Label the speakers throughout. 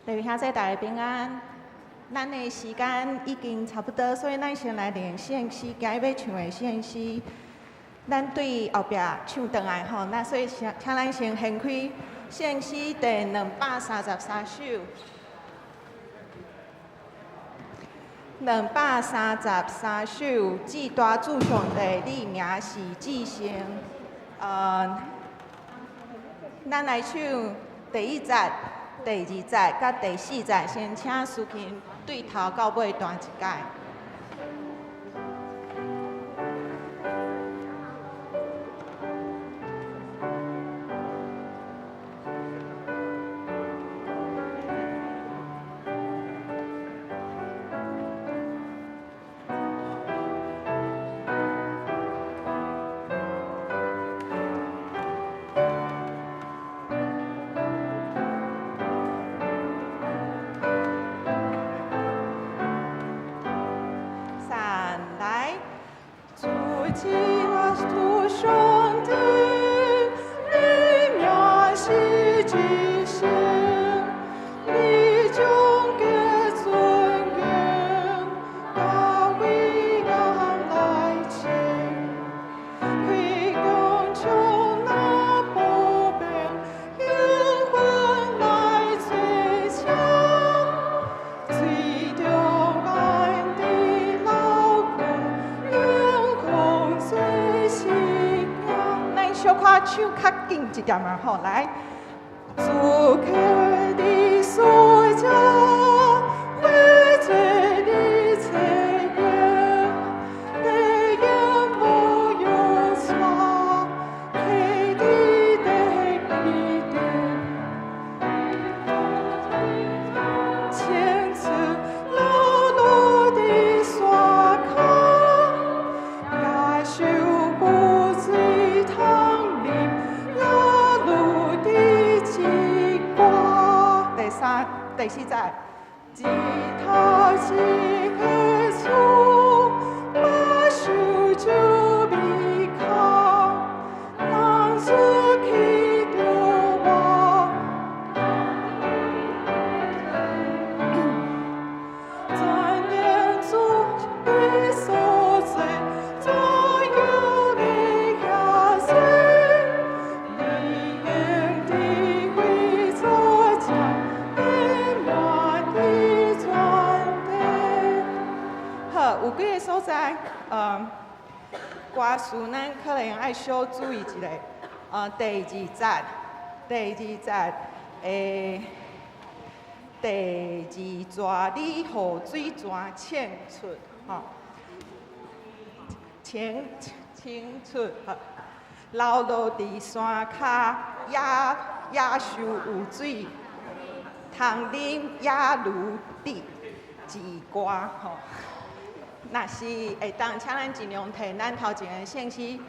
Speaker 1: 各位兄弟，大家平安。咱的时间已经差不多，所以咱先来念圣诗，今日欲唱的圣诗，咱对后壁唱转来吼。那所以请咱先掀开圣诗第233首。233首，至大主上帝，你名是至圣。咱来唱第一节、第二节佮第四节，先请司琴对头到尾弹一摆。三来，主基督上帝，你名是至圣，你将嘅尊荣到伟人来称，开疆将那宝贝，灵魂来追求，水中安的劳苦，灵魂最心咱小可唱较紧一点仔吼，来。主客的所家，为罪的罪孽，得言无有错，黑的得必定。千次落落的山卡，也受不醉汤里，拉路的吉瓜。第三、第四节，一头一个厝，把手就咪靠，人出去着我。赞念主的所在，左右的下水，你用智慧作将，得满的全地。好，有几个所在，歌词咱可能爱小注意一下。第二节，第二节的第二逝，你予水泉涌出，吼，清清出，吼，流落伫山跤，野野兽有水，通啉也如滴一歌，吼。若是会当，请咱尽量提咱头前的圣诗，一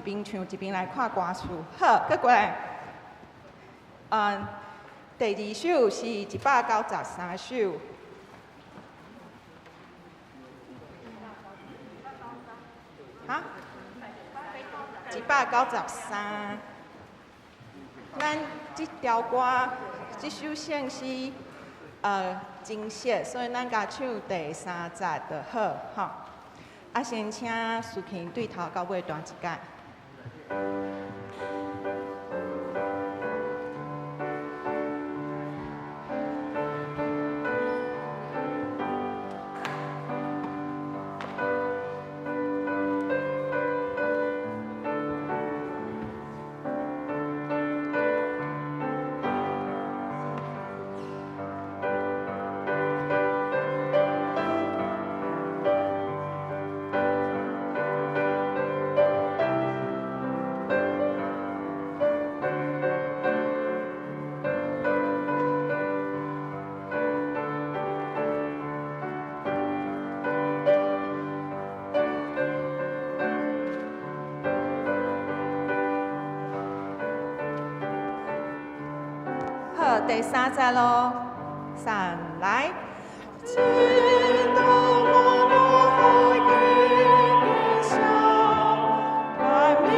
Speaker 1: 边唱一边来看歌词。好，阁过来，第二首是193首。哈？193。咱这条歌，这首圣诗，真熟，所以咱共唱第三节就好，吼。啊，先请司琴对头到尾弹一摆。好，第三节咯，三来。知道我的梦想，万民。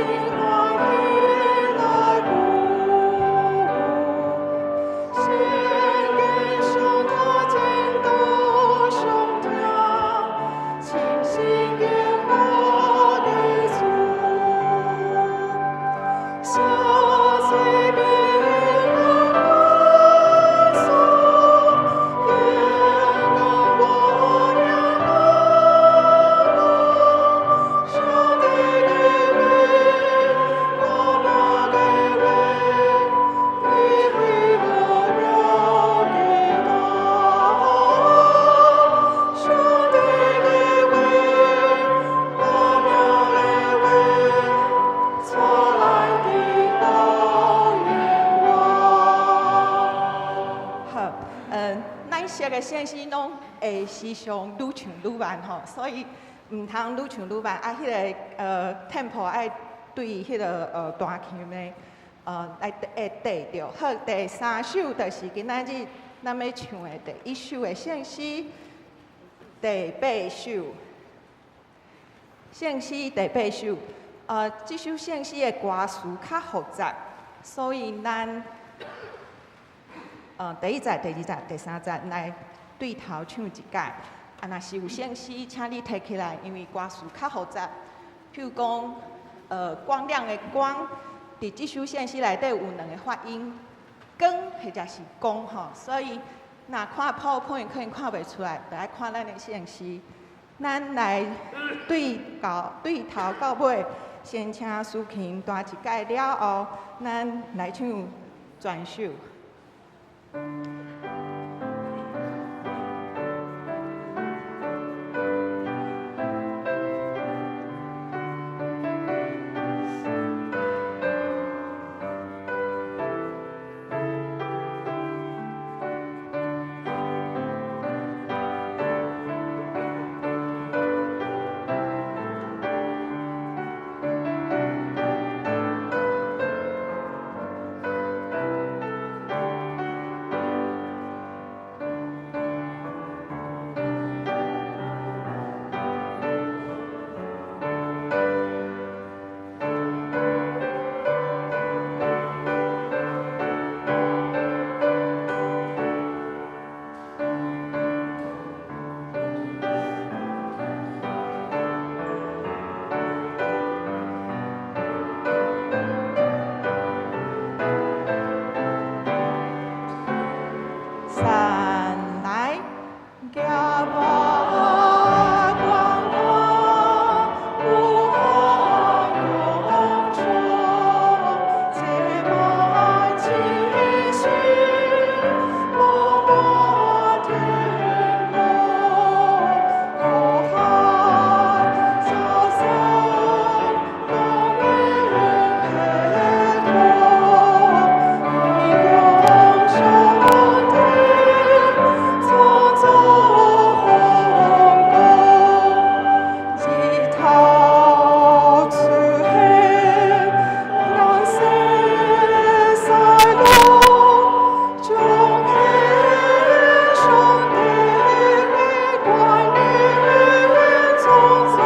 Speaker 1: 聖詩攏會時常愈唱愈慢吼，所以毋通愈唱愈慢。啊，彼個tempo 愛對彼個彈琴的來會對著。好，第三首就是今仔日咱欲唱的第一首的聖詩，第八首。聖詩第八首，這首聖詩的歌詞較複雜，所以咱第一節、第二節、第三節來對頭唱一擺。啊，若是有聖詩，請你提起來，因為歌詞較複雜。譬如講，光亮的光，佇這首聖詩內底有兩个發音，光或者是光吼，所以若看 PowerPoint 可能看袂出來，就愛看咱的聖詩。咱來對到對頭到尾，先請司琴彈一擺了後，咱來唱全首。三來，舉目觀看，有福同創，這萬之心，無我天國，苦海潮生，當永解脫，天國上帝，創造皇宮，日頭出現，顏色賽羅，將獻上帝的冠冕創造，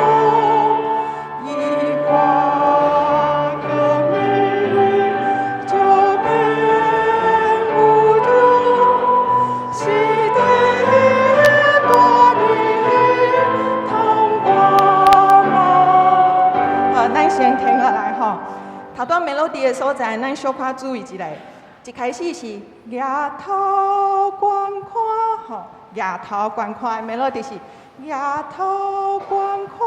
Speaker 1: 一掛革命就變無度，時代多年通光芒。好，咱先停落來吼。頭拄 melody 的所在，咱小可注意一下。一開始是舉頭觀看，吼，舉頭觀看的 melody 是舉頭觀看，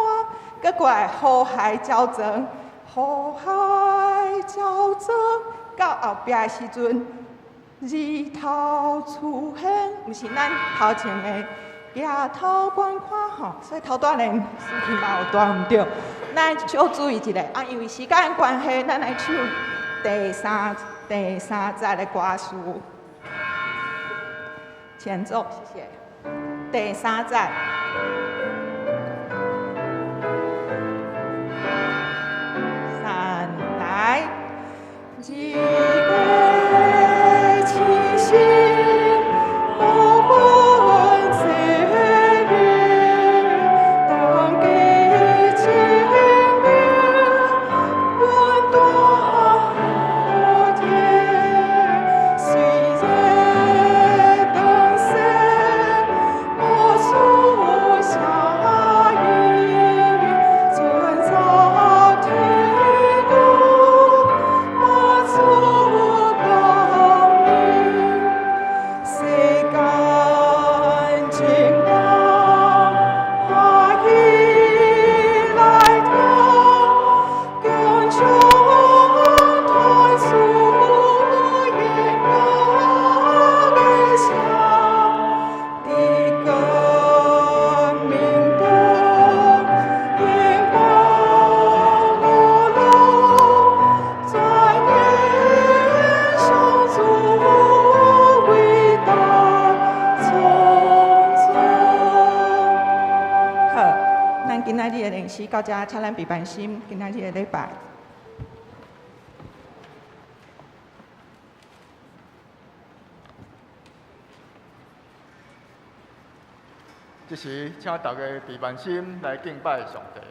Speaker 1: 閣過來苦海礁莊，苦海礁莊，到後壁的時陣，日頭出現，毋是咱頭前的舉頭觀看吼，所以頭拄連司琴嘛有彈毋對。咱小注意一下，啊，因為時間關係，咱來唱第三節的歌詞。前奏，謝謝。第三節。三來，一個痴心，無分這日，當記情命，阮大天，雖然當世無處相到遮，請咱備辦心，今仔日的禮拜。
Speaker 2: 這時，請大家備辦心來敬拜上帝。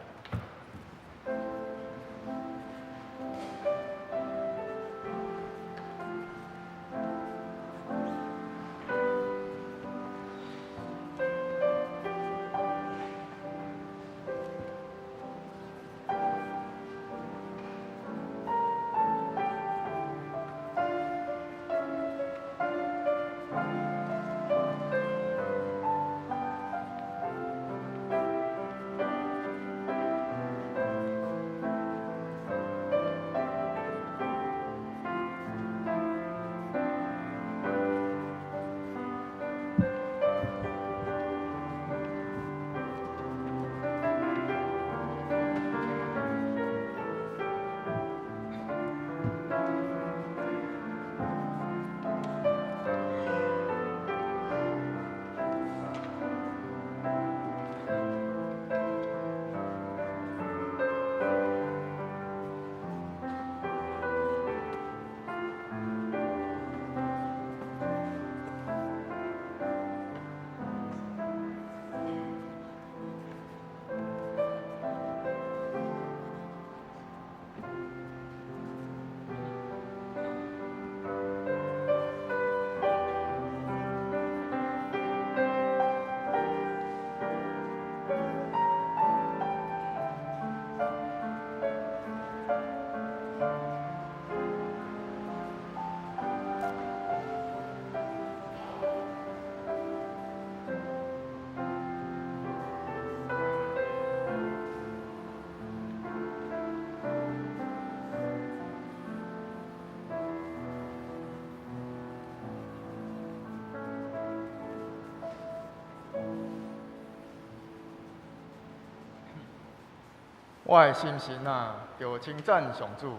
Speaker 2: 我的心神啊，著稱讚上主，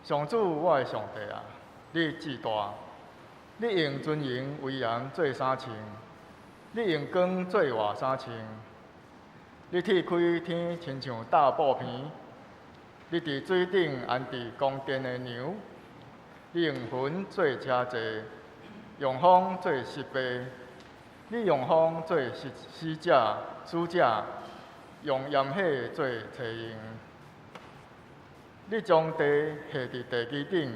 Speaker 2: 上主我的上帝啊，你至大，你用尊榮威嚴做衫穿，你用光做外衫穿，你鐵開天親像搭布棚，你佇水頂安置宮殿的梁，你用雲做車座，用風做設備，你用風做使者，使者。用炎火做車用，你將地下佇地基頂，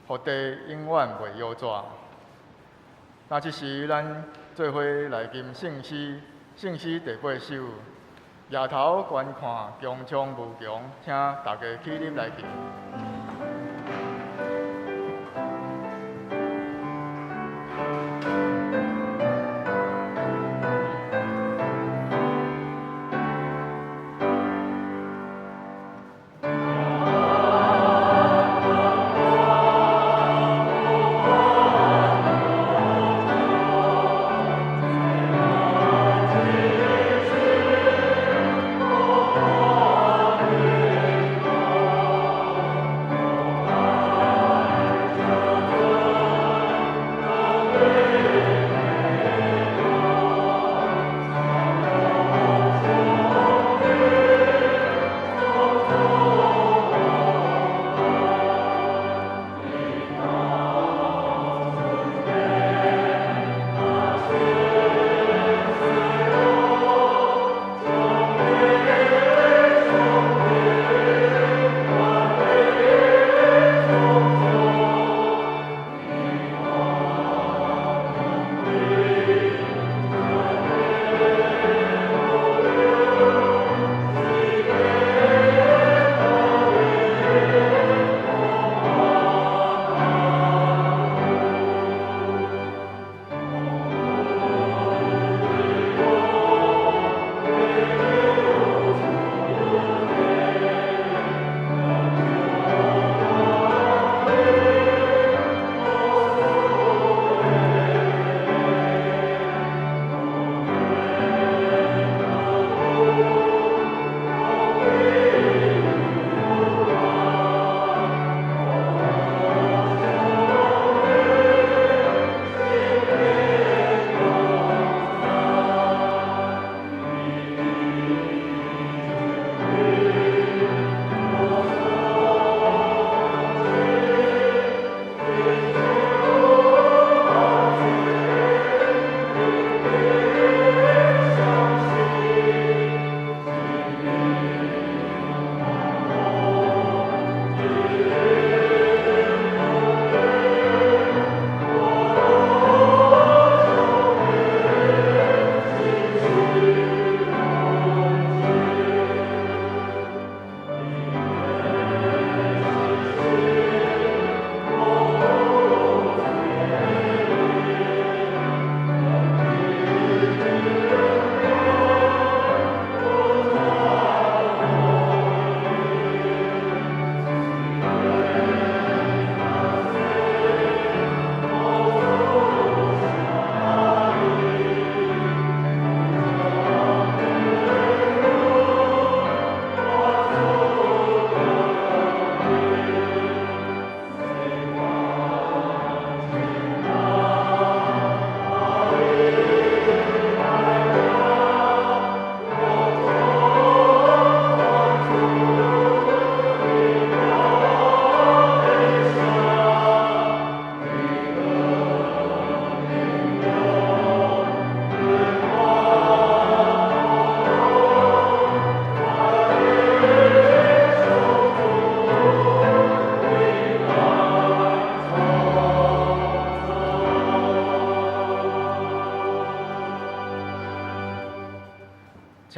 Speaker 2: 予地永遠袂搖逝。那這時，咱做伙來吟聖詩，聖詩第八首，抬頭觀看，穹蒼無窮，請大家起立來聽。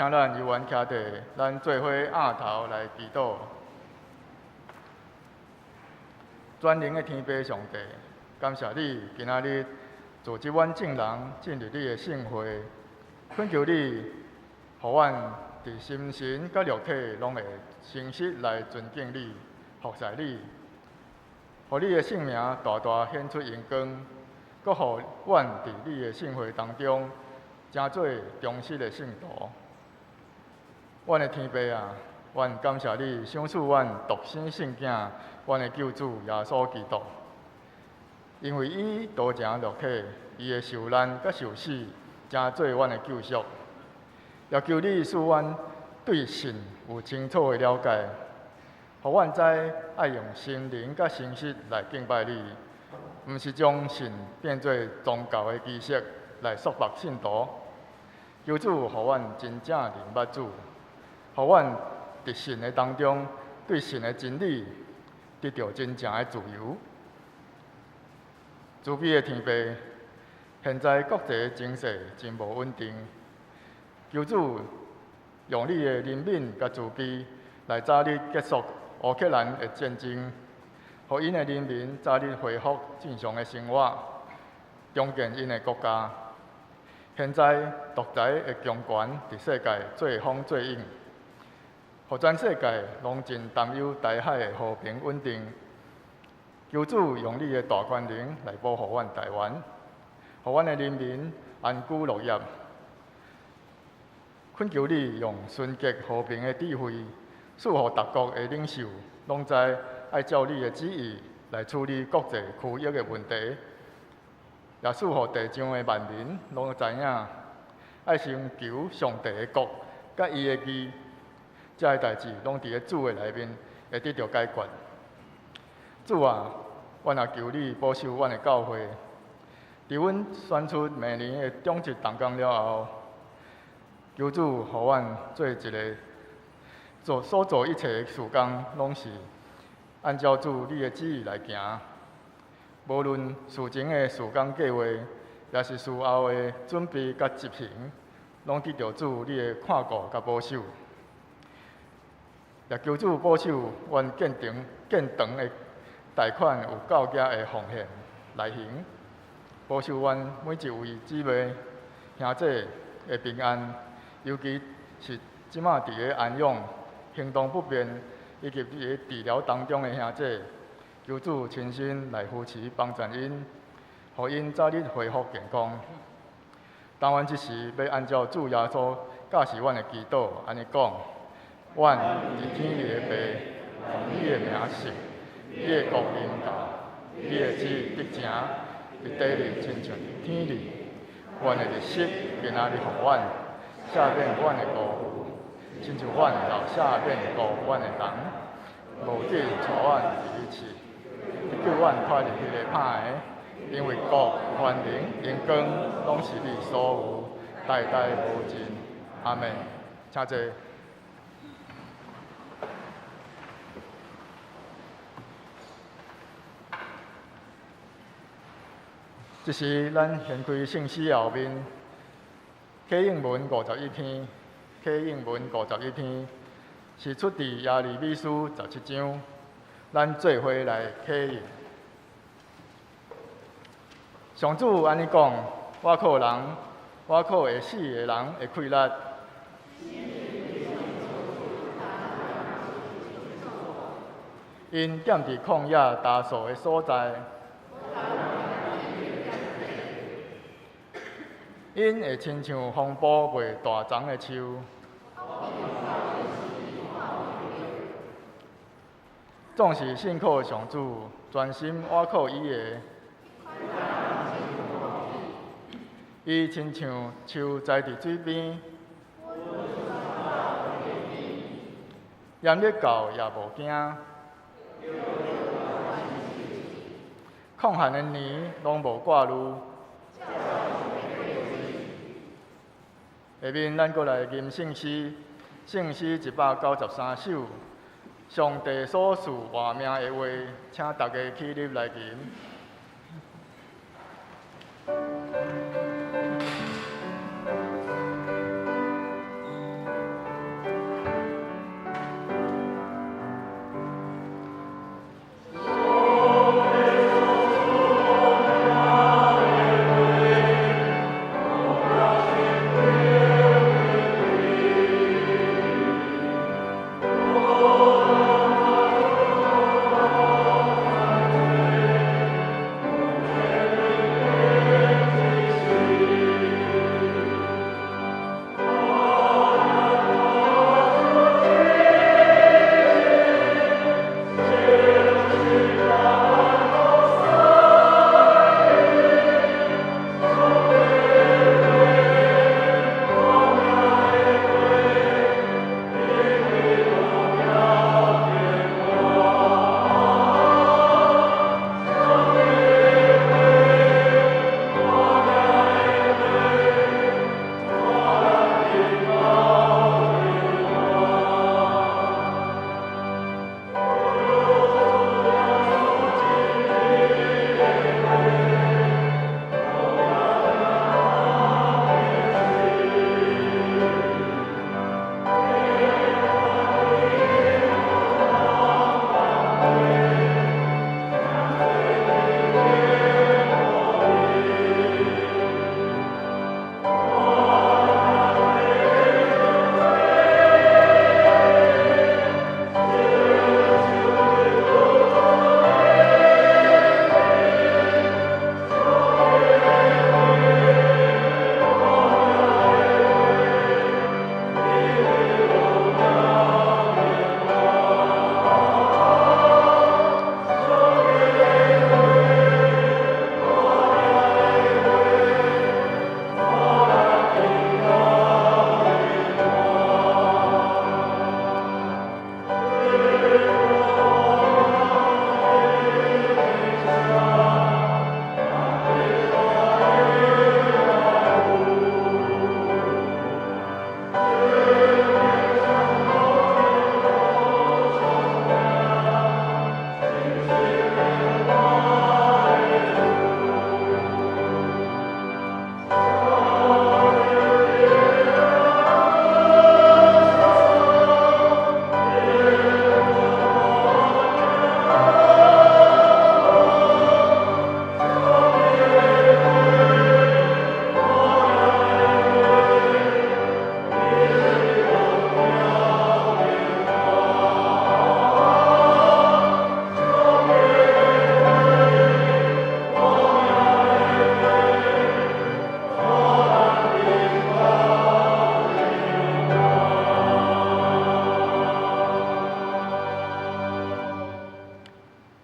Speaker 2: 請咱猶原徛佇，咱做伙徉頭來祈禱。全能的天父上帝，感謝你今仔日組織阮眾人進入你的聖會，懇求你，予阮佇心神佮肉體攏會誠實來尊敬你、服侍你，予你的聖名大大顯出榮光，閣予阮佇你的聖會當中成做忠實的信徒。阮的天父啊，阮感謝你賞賜阮獨生聖囝，阮的救主耶穌基督。因為伊道成肉體，伊的受難佮受死，成做阮的救贖。也求你賜阮對神有清楚的了解，予阮知愛用心靈佮誠實來敬拜你，毋是將神變做宗教的儀式來束縛信徒。求主予阮真正認捌主，予阮佇神的當中對神的真理得著真正的自由。慈悲的天父，現在國際情勢真無穩定，求主用你的憐憫佮慈悲來早日結束烏克蘭的戰爭，予𪜶的人民早日恢復正常的生活，重建𪜶的國家。現在獨裁的強權佇世界做風做影，予全世界攏真擔憂台海的和平穩定。求主用你的大權能來保護阮台灣，予阮的人民安居樂業。懇求你用純潔和平的智慧，賜予各國的領袖攏知愛照你的旨意來處理國際區域的問題，也賜予地上的萬民攏知影，愛先求上帝的國佮伊的義，這个代誌攏佇咧主的內面會得著解決。主啊，阮也求你保守阮的教會，佇阮選出明年的長執同工了後，求主予阮做一个做所做一切的事工，攏是按照主你的旨意來行。無論事前的事工計劃，抑是事後的準備佮執行，攏得著主你的看顧佮保守。也求主保守阮建堂建堂的貸款有夠額的奉獻來行，保守阮每一位姊妹兄弟的平安，尤其是這馬佇咧安養、行動不便以及佇咧治療當中的兄弟，求主親身來扶持幫助𪜶，予𪜶早日恢復健康。當阮這時欲按照主耶穌教示阮的祈禱，按呢講：阮佇天裡的父，願你的名聖，你的國臨到，你的旨意得成，佇地裡親像佇天裡。阮的日食今仔日予阮，赦免阮的辜負，親像阮也赦免辜負阮的人。無得帶阮入去試，救阮脫離彼个歹的，因為國、權能、榮光，攏是你所有，代代無盡。阿們。請坐。這時，咱掀開聖詩後面，啟應文51篇，啟應文51篇是出佇耶利米書17章，咱做伙來啟應。上主按呢講：我靠人，我靠會死的人的氣力。𪜶踮佇曠野焦燥的所在。𪜶會親像風暴袂大叢的樹，總是信靠上主，專心倚靠伊的。伊親像樹栽佇水邊，炎熱到也無驚，曠旱的年攏無掛慮。下面咱閣來吟聖詩，聖詩193首，上帝所賜活命的話，請大家起立來吟。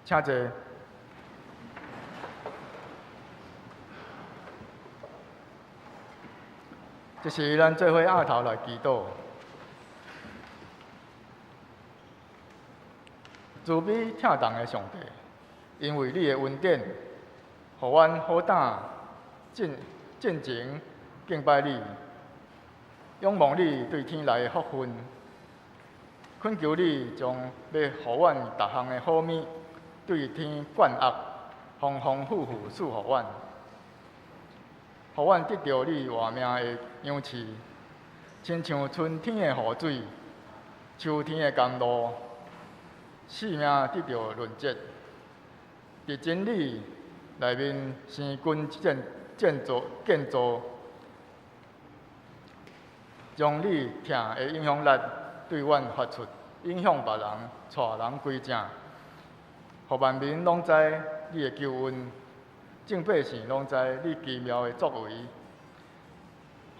Speaker 2: 請坐。這時，咱做伙徹頭來祈禱。慈悲疼人的上帝，因為你的恩典，予阮好膽盡盡情敬拜你，仰望你對天來的福分，懇求你將欲予阮逐項的好物，對天灌壓，豐豐富富賜予阮，予阮得著你活命的養賜，親像春天的雨水，秋天的甘露，生命得著潤澤。佇真理內面生根建建造建造，將你疼的影響力對阮發出，影響別人，帶人歸正，予萬民攏知你的救恩，眾百姓攏知你奇妙的作為，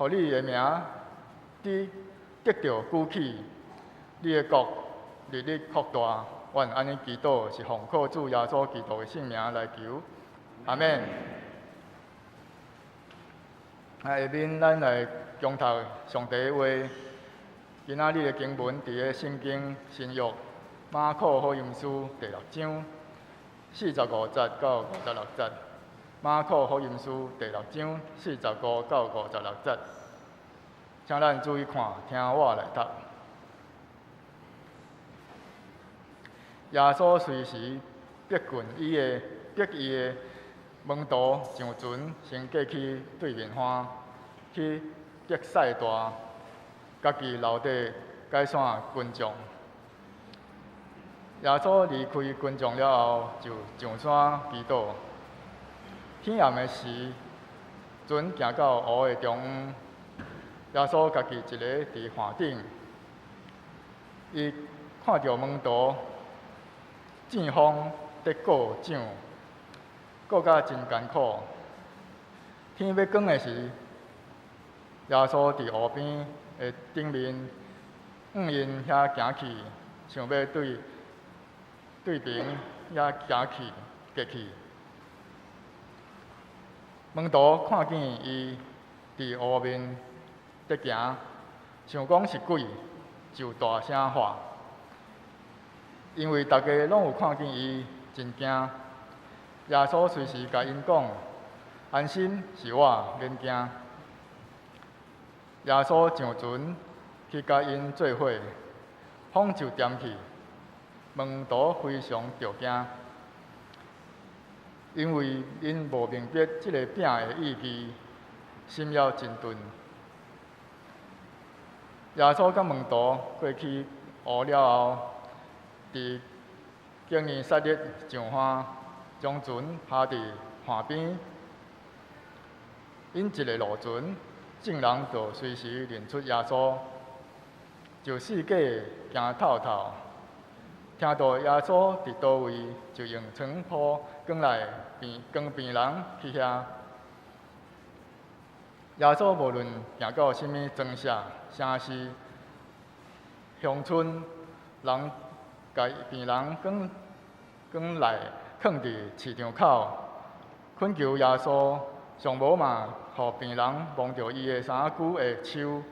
Speaker 2: 予你的名得得著舉起，你的國日日擴大。阮按呢祈禱，是奉靠主耶穌基督的聖名來求，阿們。啊，下面咱來恭讀上帝的話。今仔日的經文佇咧聖經新約馬可福音書第六章45節到56節。馬可福音書第六章45到56節，請咱注意看，聽我來讀。耶穌隨時逼近伊的逼伊的門徒上船，先過去對面岸，去伯賽大，家己留佇解散群眾。耶穌離開群眾了後，就上山祈禱。天暗的時，船行到湖的中央，耶穌家己一个佇岸頂，伊看著門徒借風佇顧槳，顧甲真艱苦。天欲光的時，耶穌佇湖邊的頂面，向𪜶遐行去，想欲對對爿遐行去過去。門徒看見伊佇湖面佇行，想講是鬼，就大聲喊。因為逐家攏有看見伊，真驚。耶穌隨時共𪜶講：安心，是我，免驚。耶穌上船去共𪜶做伙，風就恬去，門徒非常著驚，因為𪜶無明白這个餅的意義，心猶真鈍。耶穌佮門徒過去湖了後，佇基尼撒勒上岸，將船下佇岸邊。𪜶一个落船，眾人就隨時認出耶穌，就四界行透透。聽著耶穌佇佗位，就用床鋪扛來病扛病人去遐。耶穌無論行到啥物莊舍、城市、鄉村，人共病人扛扛來囥佇市場口，懇求耶穌上無嘛，予病人摸著伊的衫仔袖的鬚，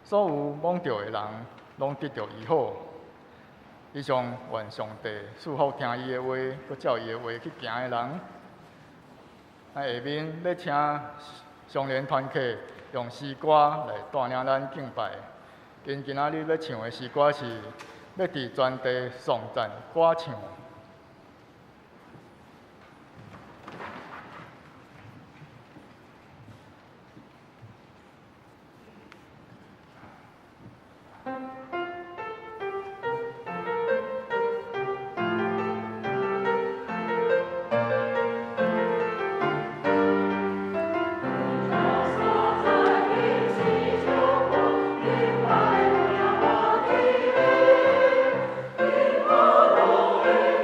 Speaker 2: 所有摸著的人攏得著醫好。以上願上帝賜福聽伊的話，閣照伊的話去行的人。啊，下面欲請雙連團契用詩歌來帶領咱敬拜。𪜶今仔日欲唱的詩歌是欲佇全地頌讚歌唱。
Speaker 1: 所在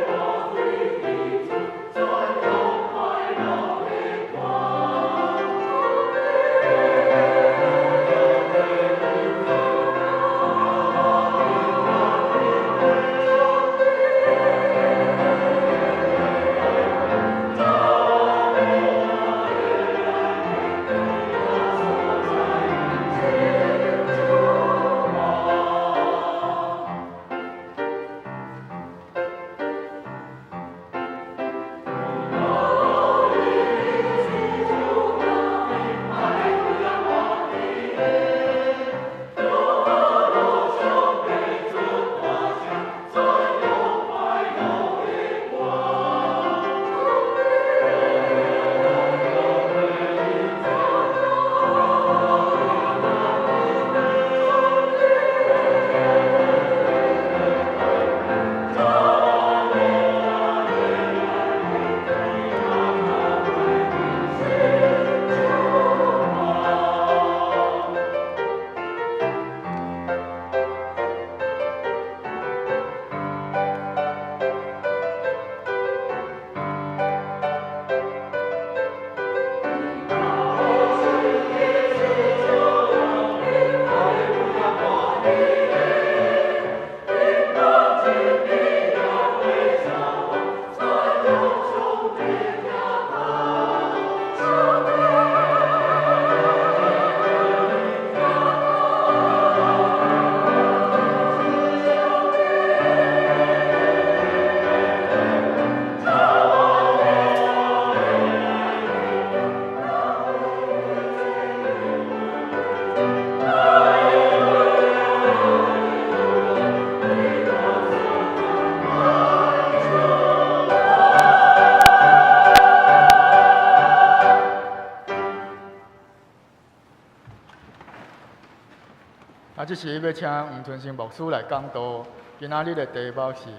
Speaker 2: 這時欲請黃春生牧師來講道。今仔日的題目是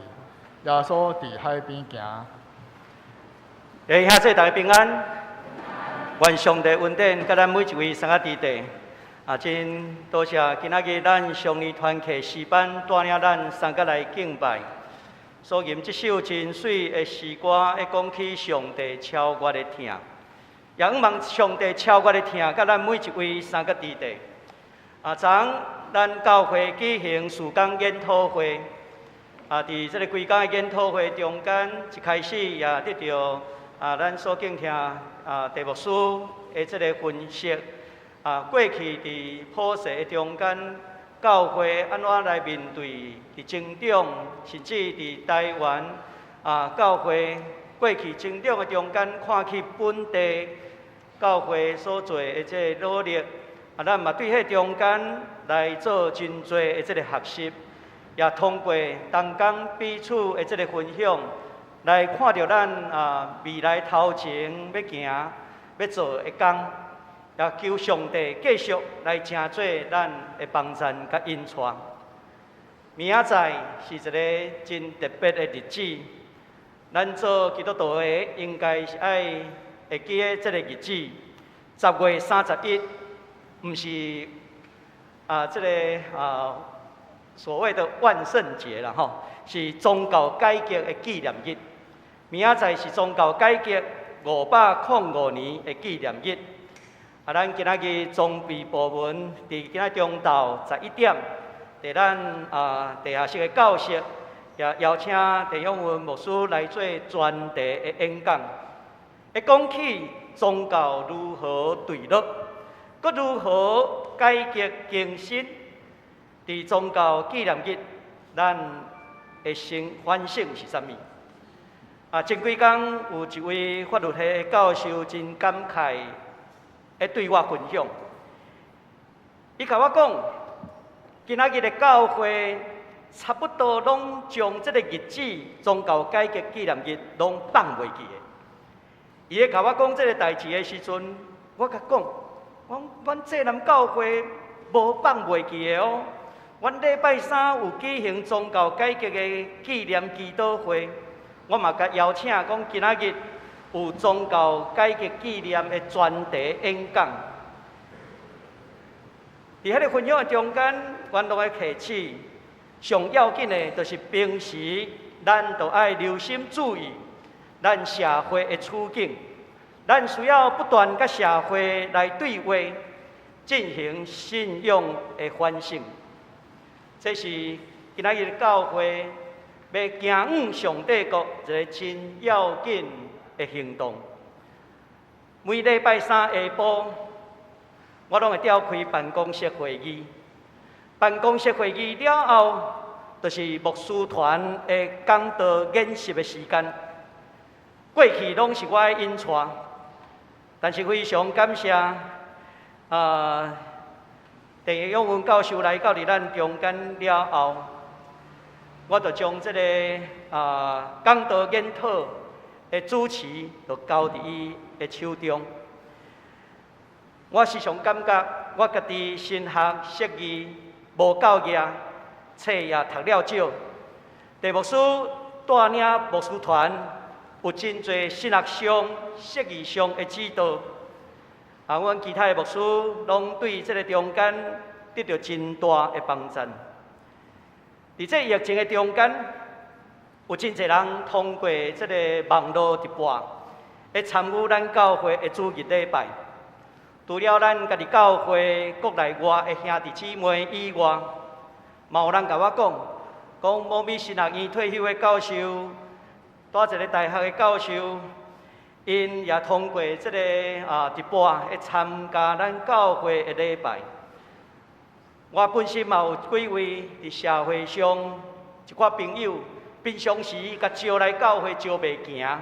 Speaker 2: 耶穌佇海邊行。
Speaker 3: 欸，兄弟大家平安，願上帝恩典佮咱每一位三個弟弟。啊，真多謝今仔日咱上年團契詩班帶領咱三個來敬拜。所吟這首真媠的詩歌，會講起上帝超越的疼，也向望上帝超越的疼，佮咱每一位三個弟弟。啊，昨昏咱教會舉行事工研討會，啊，佇這个規工的研討會中間，一開始也得著啊，咱所敬聽啊，鄭牧師的這个分析，啊，過去佇普世的中間，教會按怎來面對佇增長，甚至佇台灣啊，教會過去增長的中間，看起本地教會所做的這个努力，啊，咱嘛對彼中間來做真濟的這个學習，也通過同工彼此的這个分享，來看著咱啊未來頭前欲行欲做的工，也求上帝繼續來成做咱的幫贊佮引帶。明仔載是一个真特別的日子，咱做基督徒的應該是愛會記得這个日子，10月31，毋是啊這个啊所謂的萬聖節啦吼，是宗教改革的紀念日。明仔載是宗教改革505年的紀念日。啊，咱今仔日裝備部門佇今仔中晝11點，佇咱啊地下室的教室，也邀請鄭永文牧師來做專題的演講。會講起宗教如何墜落，閣如何改革更新。佇宗教紀念日，咱會先反省是啥物？啊，前幾工有一位法律系的教授真感慨，會對我分享。伊共我講，今仔日的教會差不多攏將這个日子宗教改革紀念日攏放袂記的。伊咧共我講這个代誌的時陣，我共講，阮阮濟南教會無放袂記的哦。阮禮拜三有舉行宗教改革的紀念祈禱會，我嘛共邀請講今仔日有宗教改革紀念的專題演講。佇彼个分享的中間，阮攏會提醒，上要緊的，就是平時咱著愛留心注意咱社會的處境，咱需要不斷佮社會來對話，進行信仰的反省。這是今仔日教會欲行往上帝國一个真要緊的行動。每禮拜三下晡，我攏會召開辦公室會議。辦公室會議了後，就是牧師團的講道研習的時間。過去攏是我引帶，但是非常感謝啊，鄭永文教授來到佇咱中間了後，我就將這个啊講道研討的主持就交佇伊的手中。我時常感覺我家己神學釋義無夠額，冊也讀了少。鄭牧師帶領牧師團有真濟神學上、釋義上的指導。啊，阮其他的牧師攏對這个中間得著真大的幫贊。佇這疫情的中間，有真濟人通過這个網路直播，會參與咱教會的主日禮拜。除了咱家己教會國內外的兄弟姊妹以外，嘛有人共我講，講某物神學院退休的教授，佇一个大學的教授，𪜶也通過這个啊直播會參加咱教會的禮拜。我本身嘛有幾位佇社會上一寡朋友，平常時共招來教會招袂行，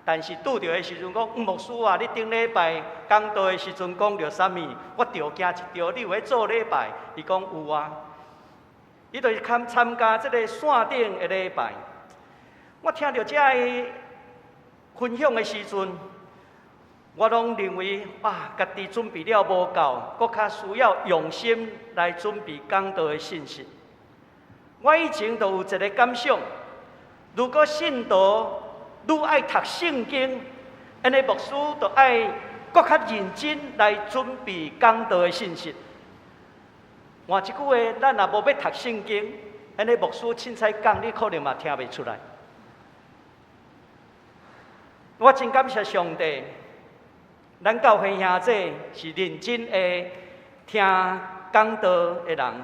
Speaker 3: 但是拄著的時陣講，牧師啊，你頂禮拜講道的時陣講著啥物？我著驚一著，你有咧做禮拜？伊講有啊，伊就是參參加這个線頂的禮拜。我聽著這个分享的時陣，我攏認為啊，家己準備了無夠，閣較需要用心來準備講道的信息。我以前就有一个感想，如果信徒愈愛讀聖經，按呢牧師就愛閣較認真來準備講道的信息。換一句話，咱若無欲讀聖經，按呢牧師凊彩講，你可能嘛聽袂出來。我真感謝上帝，咱教會兄弟是認真會聽講道的人，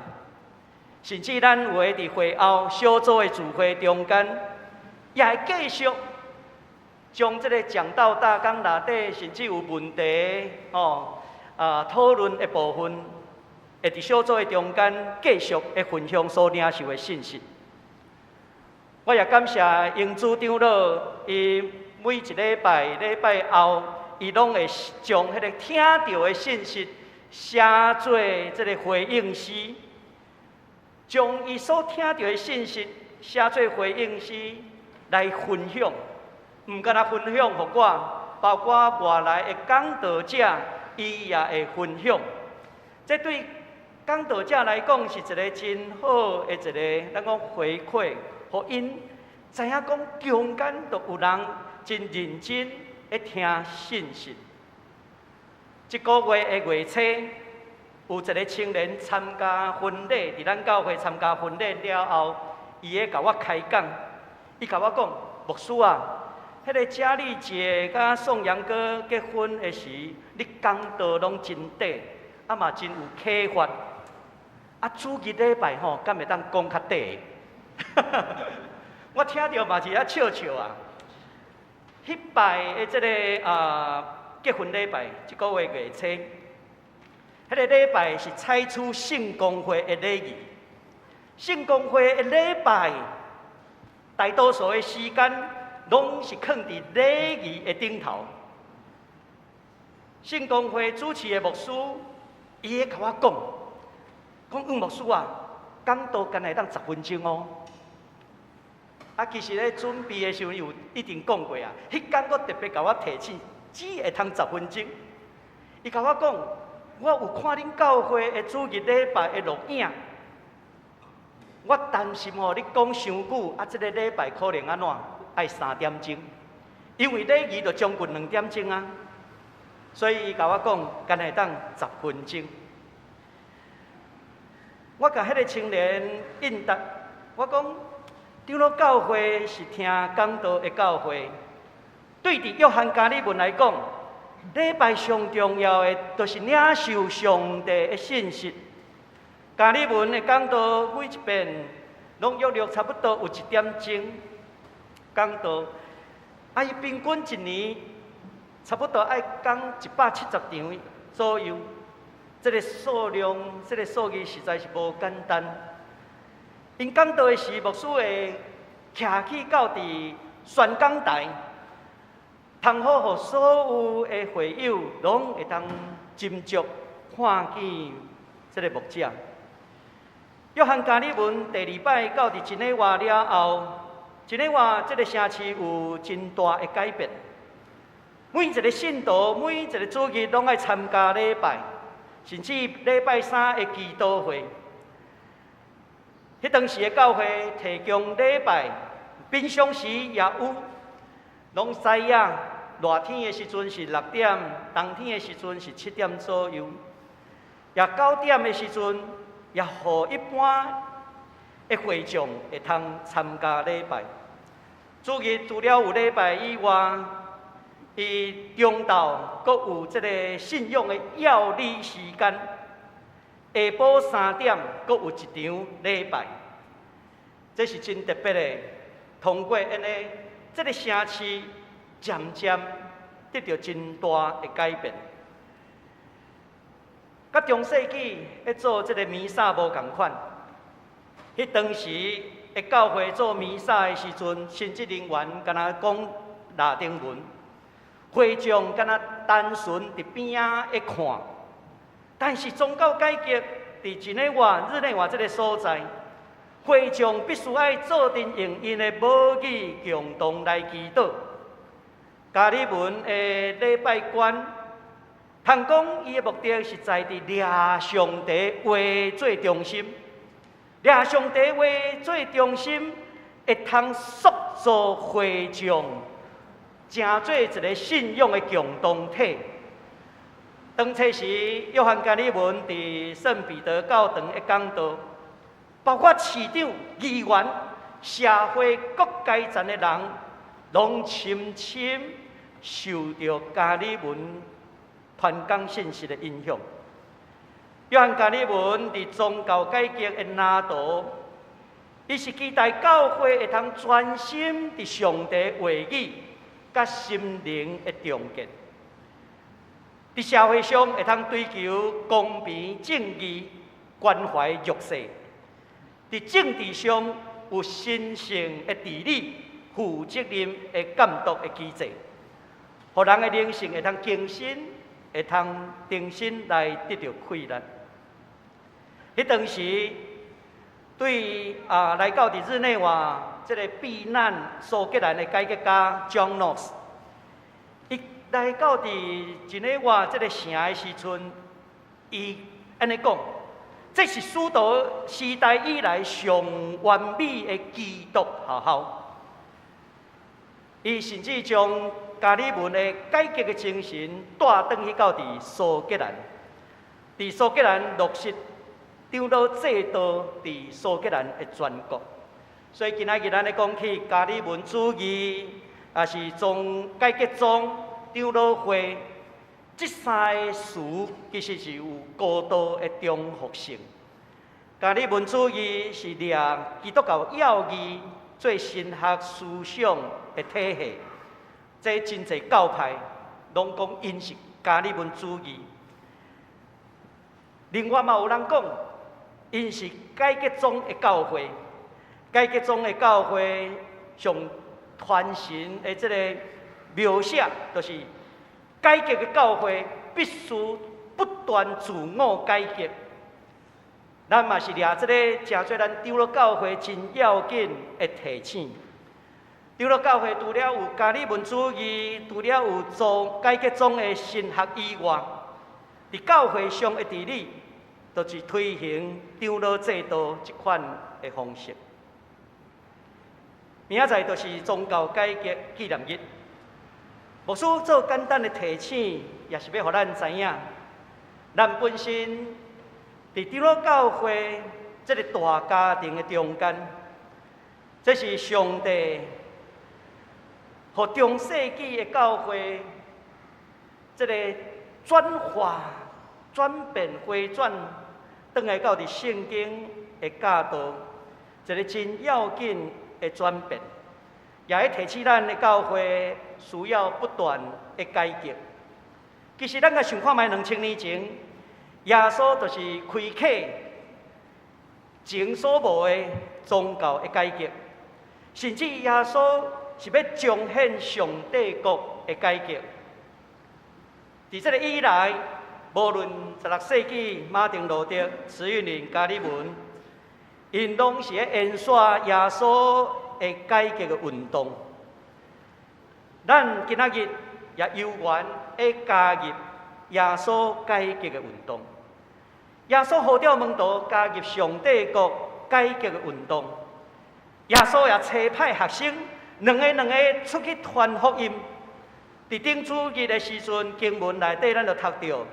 Speaker 3: 甚至咱有的佇會後小組的聚會中間，也會繼續將這个講道大綱內底，甚至有問題吼啊討論的部分，會佇小組的中間繼續會分享所領受的信息。我也感謝英主長老，伊每一禮拜禮拜後，伊攏會將彼个聽著的信息寫做這个回應詩，將伊所聽著的信息寫做回應詩來分享，毋干焦分享予我，包括外來的講道者，伊也會分享。這對講道者來講是一个真好的一个，咱講回饋，予𪜶知影講中間都有人真認真咧聽信息。這个月的月初，有一个青年參加婚禮，佇咱教會參加婚禮了後，伊咧共我開講，伊共我講，牧師啊，彼个佳麗姐佮宋陽哥結婚的時，你講道攏真短，啊嘛真有啟發。啊，主日禮拜吼，敢會當講較短？我聽著嘛是遐笑笑啊。彼擺的這个啊結婚禮拜，這个月月初，彼个禮拜是採取聖公會的禮儀。聖公會的禮拜，大多數的時間攏是囥佇禮儀的頂頭。聖公會主持的牧師，伊會共我講，講黃牧師啊，講道敢會當十分鐘哦。啊，其實咧準備的時陣有已經講過啊，彼工閣特別共我提醒，只會通十分鐘。伊共我講，我有看恁教會的主日禮拜的錄影，我擔心吼你講傷久，啊，這个禮拜可能按怎愛三點鐘，因為禮儀就將近兩點鐘啊，所以伊共我講，敢會當十分鐘。我共彼个青年應答，我講，長老教會是聽講道的教會，對佇約翰加爾文來講，禮拜上重要的，就是領受上帝的信息。加爾文的講道每一遍，攏約略差不多有一點鐘講道，啊，伊平均一年差不多愛講170場左右，這个數量，這个數字實在是無簡單。𪜶講道的時，牧師會徛起到佇宣講台，通好予所有的會友攏會當斟酌看見這个牧者。約翰加爾文第二擺到佇日內瓦了後，日內瓦這个城市有真大的改變。每一个信徒，每一个主日攏愛參加禮拜，甚至禮拜三的祈禱會。彼當時的教會提供禮拜，平常時也有，攏知影。熱天的時陣是六點，冬天的時陣是七點左右。也九點的時陣，也予一般的會眾會通參加禮拜。主日除了有禮拜以外，伊中晝閣有這个信仰的要理時間。下晡三點閣有一場禮拜，這是真特別的。通過按呢，這个城市漸漸得著真大的改變。佮中世紀咧做這个彌撒無仝款，彼當時的教會做彌撒的時陣，神職人員敢若講拉丁文，會眾敢若單純佇邊仔咧看。但是宗教改革佇日內瓦、日內瓦這个所在，會眾必須愛做陣用𪜶的母語共同來祈禱。加爾文的禮拜觀，通講伊的目的是在佇掠上帝話做中心，掠上帝話做中心，會通塑造會眾，成做一个信仰的共同體。當初時，約翰加爾文佇聖彼得教堂的講道，包括市長、議員、社會各階層的人，攏深深受著加爾文傳講信息的影響。約翰加爾文佇宗教改革的藍圖，伊是期待教會會通專心佇上帝話語佮心靈的重建，佇社會上會通追求公平正義、關懷弱勢；佇政治上有神聖的治理、負責任的監督的機制，予人的靈性會通更新，會通重新來得著氣力。彼當時對啊來到佇日內瓦這个避難蘇格蘭的改革家 John Knox，伊來到佇日內瓦這个城的時陣，伊按呢講：這是使徒時代以來上完美的基督學校。伊甚至將加爾文的改革的精神帶轉去到佇蘇格蘭，佇蘇格蘭落實長老制度佇蘇格蘭的全國。所以今仔日咱咧講起加爾文主義，抑是宗改革宗、長老會，這三个詞其實是有高度的重複性。加爾文主義是掠基督教要義做神學思想的體系，這真濟教派攏講𪜶是加爾文主義。另外嘛有人講，𪜶是改革宗的教會，改革宗的教會上傳承的這个描寫，就是改革的教會必須不斷自我改革。咱嘛是掠這个，成做咱長老教會真要緊的提醒。長老教會除了有加爾文主義，除了有做改革宗的神學以外，佇教會上的治理，就是推行長老制度這款的方式。明仔載就是宗教改革紀念日，牧師做簡單的提醒，也是欲予咱知影，咱本身佇長老教會這个大家庭的中間，這是上帝予中世紀的教會這个轉化、轉變、回轉，轉來到佇聖經的教導，一个真要緊的轉變，也會提醒咱的教會需要不斷的改革。其實咱來想看覓2000年前，耶穌就是開啟前所無的宗教的改革，甚至耶穌是欲彰顯上帝國的改革。佇這个以來，無論16世紀馬丁路德、慈運理、加爾文，𪜶攏是咧延續耶穌的改革的運動。咱今仔日也有緣會加入耶穌改革的運動。耶穌呼召門徒加入上帝國改革的運動。耶穌也差派學生兩个兩個出去傳福音。佇頂主日的時陣，經文內底咱就讀著，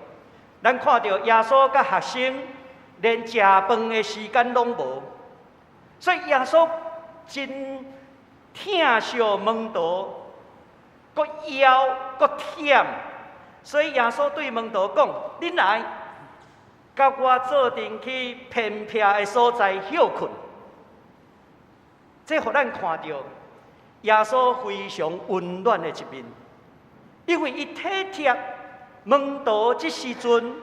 Speaker 3: 咱看著耶穌佮學生連食飯的時間攏無，所以耶穌真疼惜門徒，閣枵閣忝，所以耶穌對門徒講：恁來，佮我做陣去偏僻的所在歇睏。這予咱看著耶穌非常溫暖的一面，因為伊體貼門徒這時陣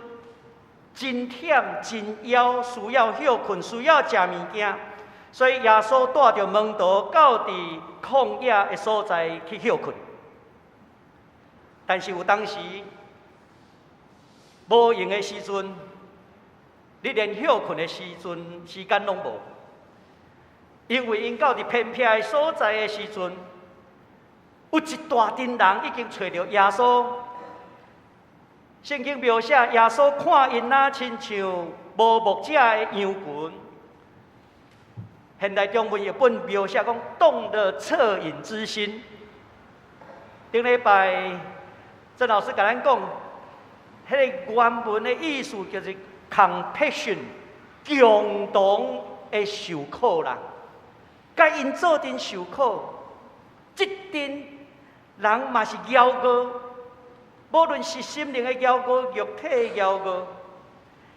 Speaker 3: 真忝真枵，需要歇睏，需要食物件，所以耶穌帶著門徒到佇曠野的所在去歇睏。但是有當時無閒的時陣，你連歇睏的時陣時間攏無，因為𪜶到佇偏僻的所在的時陣，有一大陣人已經揣著耶穌。聖經描寫耶穌看𪜶若親像無牧者的羊群。現代中文譯本描寫講動了惻隱之心。頂禮拜鄭老師共咱講，彼個原文的意思就是 compassion，共同的受苦啦，共𪜶做陣受苦，這陣人嘛是枵餓，無論是心靈的枵餓、肉體的枵餓，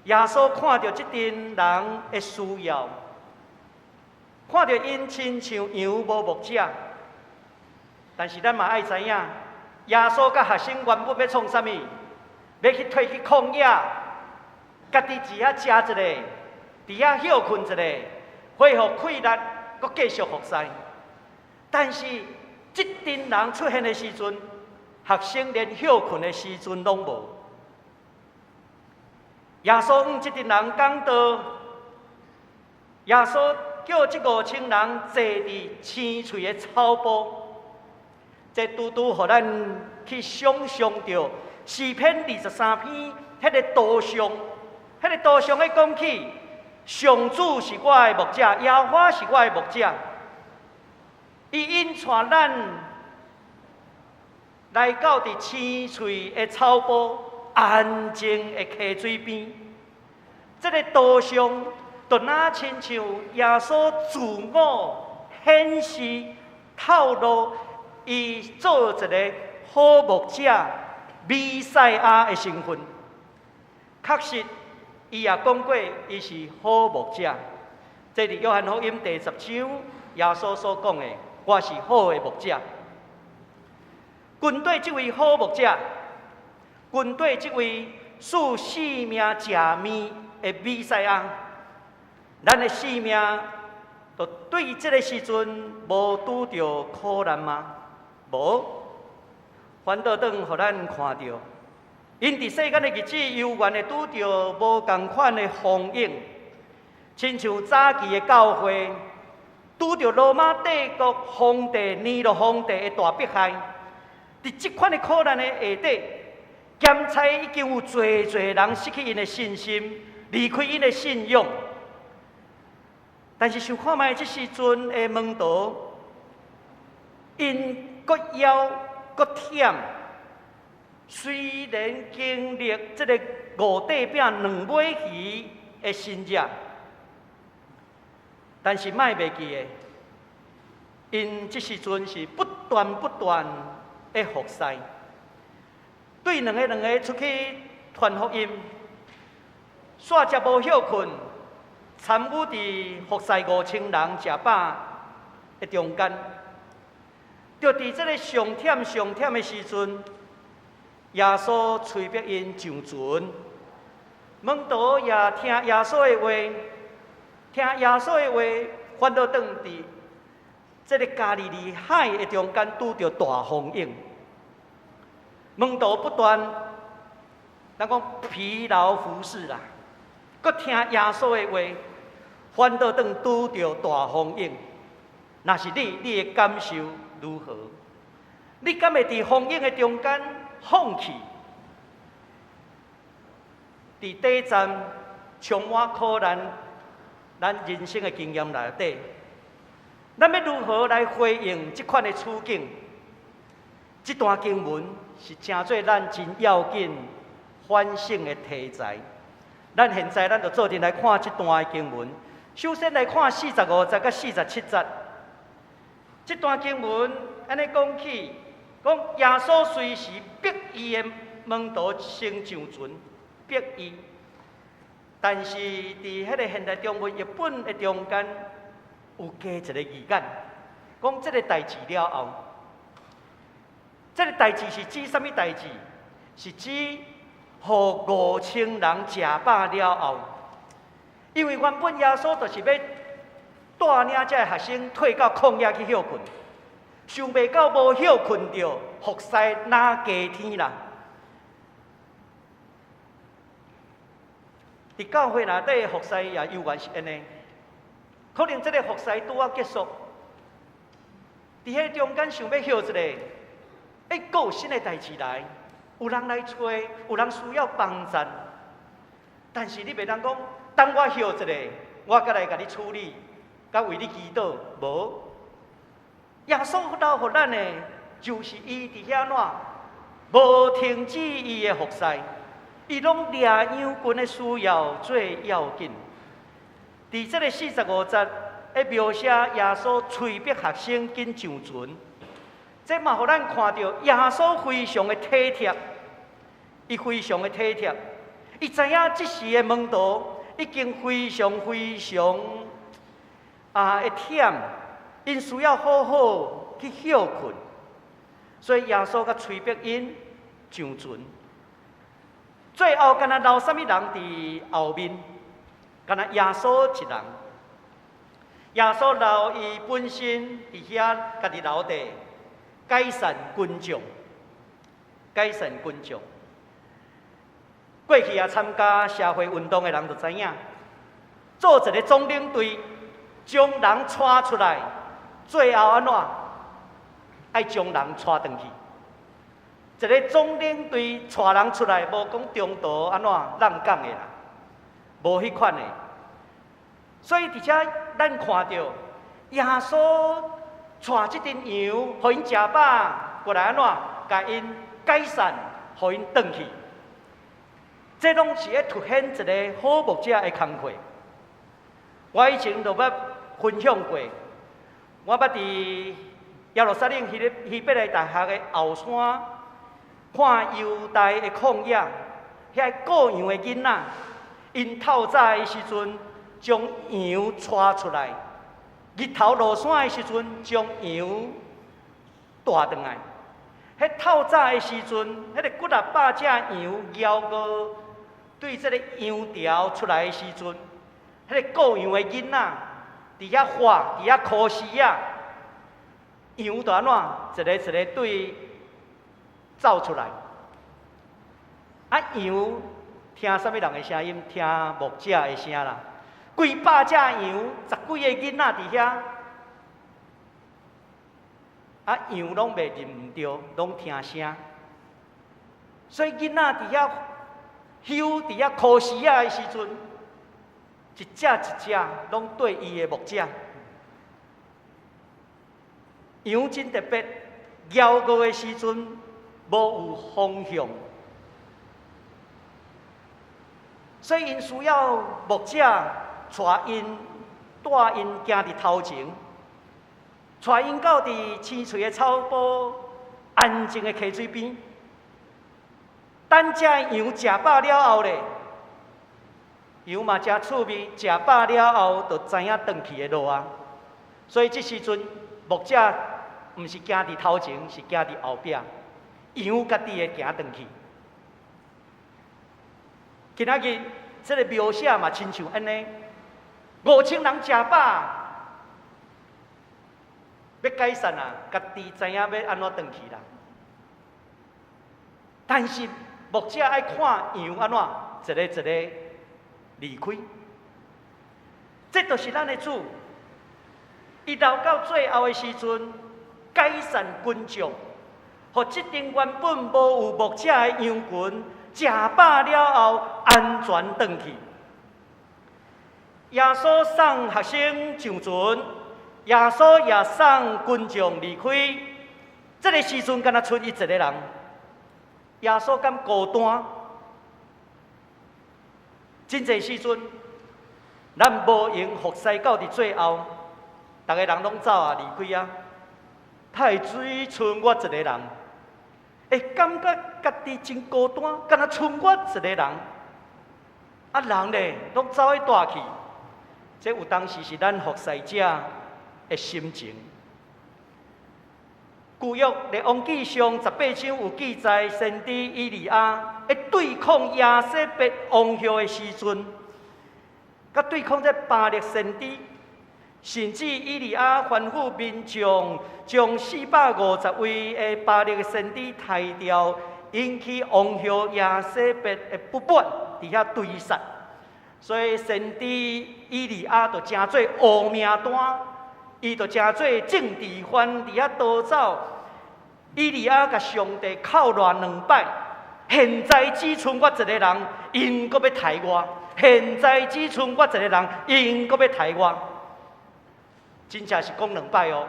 Speaker 3: 耶穌看著這陣人的需要，看著𪜶親像羊無牧者，但是咱嘛愛知影，耶穌佮學生原本欲創啥物？欲去退去曠野，家己佇遐食一下，佇遐歇睏一下，恢復氣力，閣繼續服侍。但是這陣人出現的時陣，學生連歇睏的時陣攏無。耶穌向這陣人講道，耶穌叫這5000人坐佇青翠的草埔，這拄拄予咱去想象著詩篇23篇彼個圖像，彼個圖像咧講起，上主是我的牧者，耶和華是我的牧者，伊引帶咱來到佇青翠的草埔，安靜的溪水邊。這個圖像就若親像耶穌自我顯示透露，伊做一個好牧者、彌賽亞的身份。確實，伊也講過，伊是好牧者。這佇約翰福音第10章，耶穌所講的，我是好的牧者。針對這位好牧者，針對這位賜性命食麵的彌賽亞，咱的生命就對這个時陣無拄著苦難嗎？無，反倒轉予咱看著，𪜶佇世間的日子，猶原會拄著無仝款的風湧，親像早期的教會拄著羅馬帝國皇帝尼祿皇帝的大迫害，佇這款的苦難的下底，檢查已經有濟濟人失去𪜶的信心，離開𪜶的信仰。但是想看覓這時陣的門徒，𪜶閣枵閣忝，雖然經歷這个五塊餅兩尾魚的神蹟，但是莫袂記得，𪜶這時陣是不斷不斷的服侍，對兩個兩個出去傳福音，煞食無歇睏，參與佇服侍5000人食飽的中間，就佇這个上忝上忝的時陣，耶穌催逼𪜶上船，門徒也聽耶穌的話，聽耶穌的話，反倒轉佇這个加利利海的中間拄著大風湧，門徒不斷，咱講疲勞服侍啦，閣聽耶穌的話，反倒轉拄著大風湧。若是你，你的感受如何？你敢會佇風湧的中間放棄？佇短暫充滿苦難，咱人生的經驗內底，咱欲如何來回應這款的處境？這段經文是成做咱真要緊反省的題材。咱現在咱就做陣來看這段的經文。首先來看45節佮47節。這段經文按呢講起，講耶穌隨時逼伊的門徒先上船，逼伊。但是佇彼个現代中文譯本的中間有加一個字眼，講這个代誌了後，這个代誌是指啥物代誌？是指予5000人食飽了後，因為原本耶穌就是欲帶領這个學生退到曠野去歇睏，想袂到無歇睏著，服侍若加天啦。佇教會內底服侍也猶原是按呢，可能這个服侍拄仔結束，佇彼中間想欲歇一下，欸，閣有新的代誌來，有人來揣，有人需要幫贊，但是你袂當講，等我歇一下，我閣來共你處理，佮為你祈禱，無。耶穌留予咱的，就是伊佇遐怎，無停止伊的服侍，伊攏掠羊群的需要最要緊。佇這个45節，咧描寫耶穌催逼學生緊上船，這嘛予咱看著耶穌非常的體貼，伊非常的體貼，伊知影這時的門徒已經非常非常會忝，𪜶需要好好去歇睏，所以耶穌閣催逼𪜶上船。最後，敢若留啥物人佇後面？敢若耶穌一人。耶穌留伊本身佇遐，家己留低，解散群眾，解散群眾。過去也參加社會運動的人就知影，做一个總領隊，將人帶出來，最後按怎？愛將人帶轉去。一个總領隊帶人出來，無講中途按怎浪講的啦，無彼款的。所以佇遮咱看著耶穌帶這陣羊，予𪜶食飽，過來按怎？共𪜶解散，予𪜶轉去。這攏是咧凸顯一个好牧者的工課。我以前就捌分享過，我捌佇耶路撒冷希伯來大學的後山，看猶大的曠野，遐顧羊的囡仔，𪜶透早的時陣，將羊帶出來；日頭落山的時陣，將羊帶轉來。彼透早的時陣，彼个幾若百隻羊徥過對這个羊牢出來的時陣，彼个顧羊的囡仔佇遐喊，佇遐哭死仔，羊就按怎？一个一个對走出來。啊，羊聽啥物人的聲音？聽牧者的聲啦。幾百隻羊，十幾个囡仔佇遐，啊，羊攏袂認毋著，攏聽聲。所以囡仔佇遐休佇遐哭死仔的時陣，一隻一隻攏對伊的牧者。羊真特別，枵餓的時陣無有方向，所以𪜶需要牧者帶𪜶帶𪜶行佇頭前，帶𪜶到佇青翠的草坡、安靜的溪水邊。等這羊食飽了後咧，羊嘛誠趣味，食飽了後就知影轉去的路啊。所以這時陣牧者毋是行佇頭前，是行佇後壁，羊家己會行轉去。今仔日這个描寫嘛，親像按呢，5000人食飽，欲解散啊，家己知影欲按怎轉去啦。但是牧者愛看羊按怎一个一个離開，這就是咱的主。伊留到最後的時陣，解散群眾，予這陣原本無有牧者的羊群，食飽了後安全轉去。耶穌送學生上船，耶穌也送群眾離開。這个時陣，敢若賰伊一个人。耶穌敢孤單？真濟時陣，咱無閒服侍到佇最後，逐个人攏走啊，離開啊，太水賰我一个人，會感覺家己真孤單，敢若賰我一个人。啊，人咧攏走去蹛去，這有當時是咱服侍者的心情。舊約列王紀上18章有記載，先知以利亞咧對抗耶洗別王后的時陣，佮對抗這巴力先知，甚至以利亞吩咐民眾將450位的巴力先知刣掉，引起王后耶洗別的不滿，佇遐追殺。所以先知以利亞就成做烏名單。伊就成做政治犯佇遐逃走。以利亞共上帝哭賴兩擺，現在只賰我一個人，𪜶閣欲刣我；現在只賰我一個人，𪜶閣欲刣我。真正是講兩擺哦。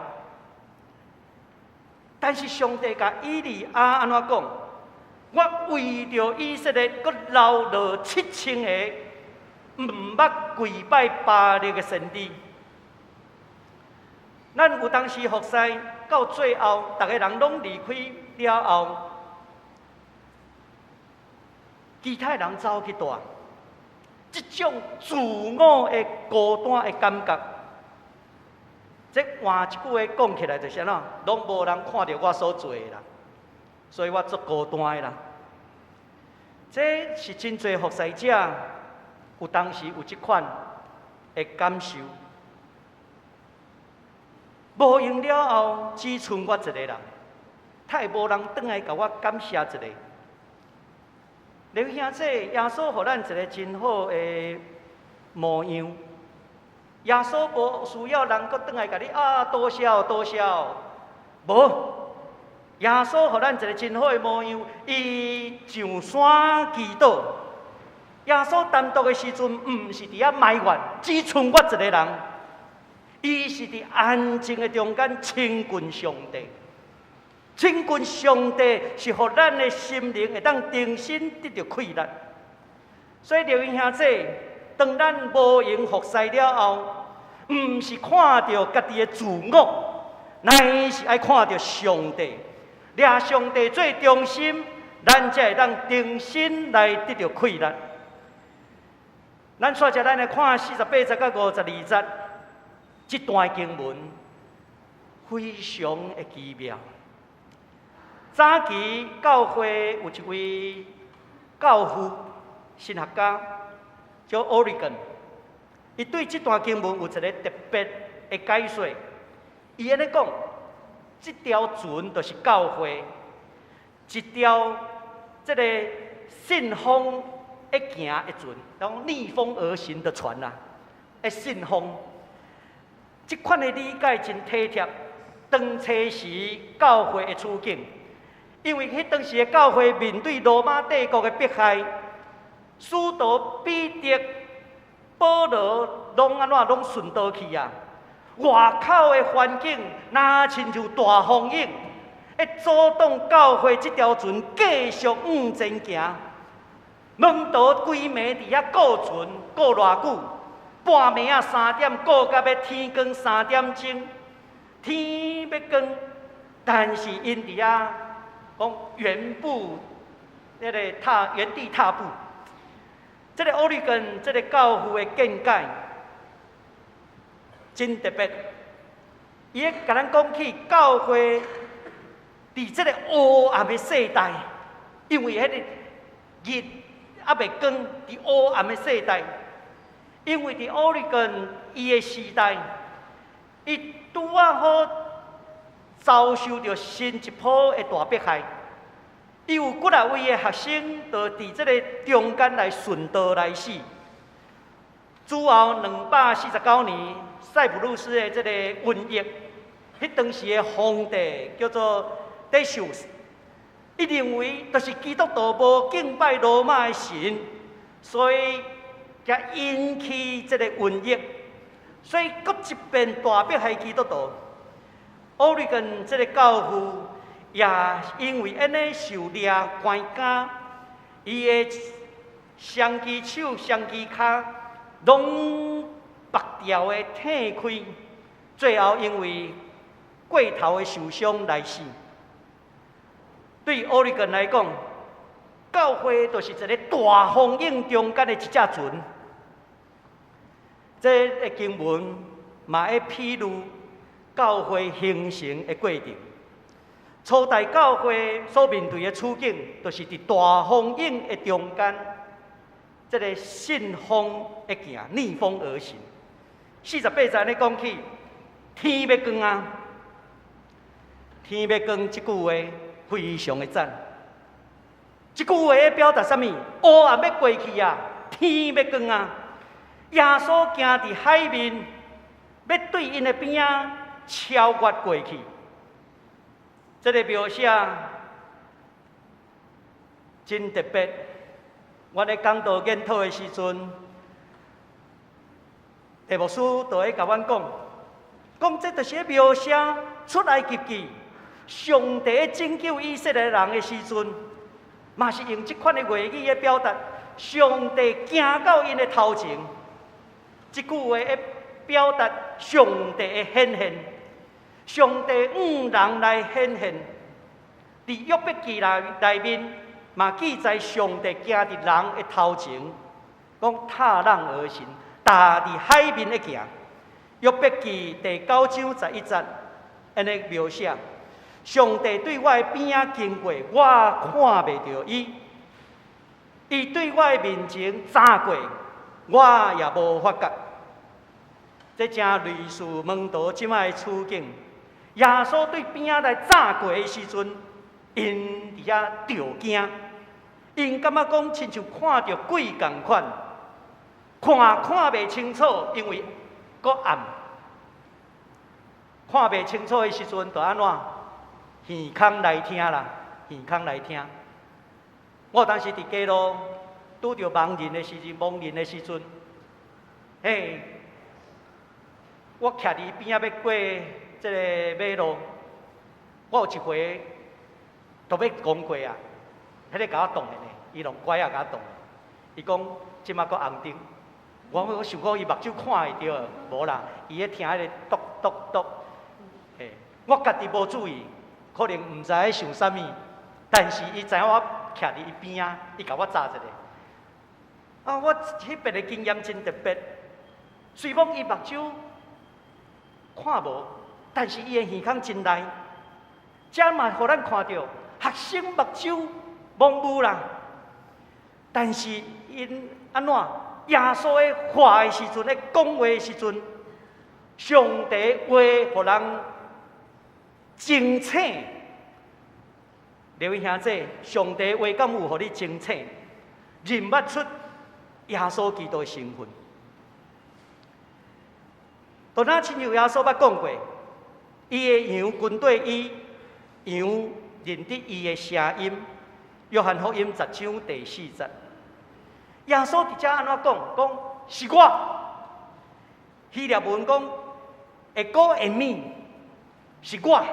Speaker 3: 但是上帝共以利亞按怎講？我為著以色列，閣留落7000個毋捌跪拜巴力的先知。咱有當時服侍到最後，逐个人攏離開了後，其他人走去蹛，這種自我的孤單的感覺，這換一句話講起來就是按怎？攏無人看著我所做的啦，所以我足孤單的啦。這是真濟服侍者有當時有這款的感受。無閒了後，只賰我一個人，太無人轉來共我感謝一下。弟兄姊妹，耶穌予咱一個真好的模樣。耶穌無需要人閣轉來共你啊，多謝多謝，無。耶穌予咱一個真好的模樣，伊上山祈禱。耶穌單獨的時陣，毋是佇遐埋怨，只賰我一個人。伊是佇安靜的中間親近上帝，親近上帝是予咱的心靈會當重新得著氣力。所以，弟兄姊，當咱無閒服侍了後，毋是看著家己的自我，乃是愛看著上帝，掠上帝做中心，咱才會當重新來得著氣力。咱煞只咱來看48節佮52節。這段經文非常的奇妙。早期教會有一位教父神學家叫奧利根，伊對這段經文有一個特別的解說。伊按呢講，這條船就是教會，一條這个順風會行的船，講逆風而行的船啊，會順風。這款的理解真體貼當初時教會的處境，因為彼當時的教會面對羅馬帝國的迫害，使徒彼得、保羅攏按怎攏殉道去啊！外口的環境若親像大風湧，會阻擋教會這條船繼續向前行。門徒規暝佇遐顧船顧偌久？半暝仔3點顧到欲天光3點鐘，天欲光，但是𪜶佇遐講原步，彼个踏原地踏步。這个奧利根這个教父的見解真特別，伊咧共咱講起教會佇這个黑暗的世代，因為彼个日猶未光，佇黑暗的世代。因為佇奧利根伊的時代，伊拄仔好遭受著新一波的大迫害，伊有幾若位的學生，就佇這个中間來殉道來死。之後249年，塞浦路斯的這个瘟疫，彼當時的皇帝叫做 Decius，伊認為就是基督徒無敬拜羅馬的神，所以才引起這个瘟疫，所以閣一遍大迫害基督徒。奧利根這个教父也因為按呢受掠關監，伊的雙支手、雙支跤攏縛牢的退開，最後因為過頭的受傷來死。對奧利根來講，教會就是一个大風湧中間的一隻船。這个經文嘛會譬喻教會形成的過程。初代教會所面對的處境，就是佇大風湧的中間，這个順風的行，逆風而行。48節咧講起，天欲光啊，天欲光這句話非常的讚。這句話表達啥物？黑暗欲過去啊，天欲光啊。耶穌行佇海面，欲對𪜶的邊仔超越過去。這這个描寫真特別。阮咧講道研討的時陣，謝牧師就會共阮講，講這就是描寫出埃及記，上帝拯救以色列人的時陣，嘛是用這款的話語來表達上帝行到𪜶的頭前。這句話會表達上帝的顯現，上帝向人來顯現。佇約伯記內面嘛記載上帝行佇人的頭前，講踏浪而行，踏佇海面咧行。約伯記第九章十一節，按呢描寫：上帝對我的邊仔經過，我看袂著伊；伊對我的面前走過，我也無發覺。這正類似門徒這擺的處境。耶穌對邊仔來走過的時陣，𪜶佇遐著驚，𪜶感覺講親像看著鬼仝款，看看袂清楚，因為閣暗，看袂清楚的時陣，就按怎耳空來聽啦，耳空來聽。我當時佇街路拄著盲人的時陣，盲人的時陣，嘿，我徛佇邊仔欲過這个馬路，我有一回都欲戇過啊，彼个共我擋的呢，伊用拐仔共我擋。伊講這馬閣紅燈，我想講伊目睭看會著，無啦，伊咧聽彼个篤篤篤，嘿，我家己無注意，可能毋知咧想啥物，但是伊知影我徛佇伊邊仔，伊共我閘一下。啊，我彼遍的經驗真特別，雖罔伊目睭看無，但是伊的耳孔真利，這嘛予咱看著學生目睭盲目啦，但是𪜶按怎？耶穌咧話的時陣，咧講話的時陣，上帝話予人清醒。各位兄弟，上帝話敢有予你清醒，認捌出耶穌基督的身份。就若親像耶穌捌講過，伊的羊跟綴伊，羊認得伊的聲音。約翰福音十章第四節，耶穌佇遮按怎講？講是我。希臘文講ἐγώ εἰμι，是我。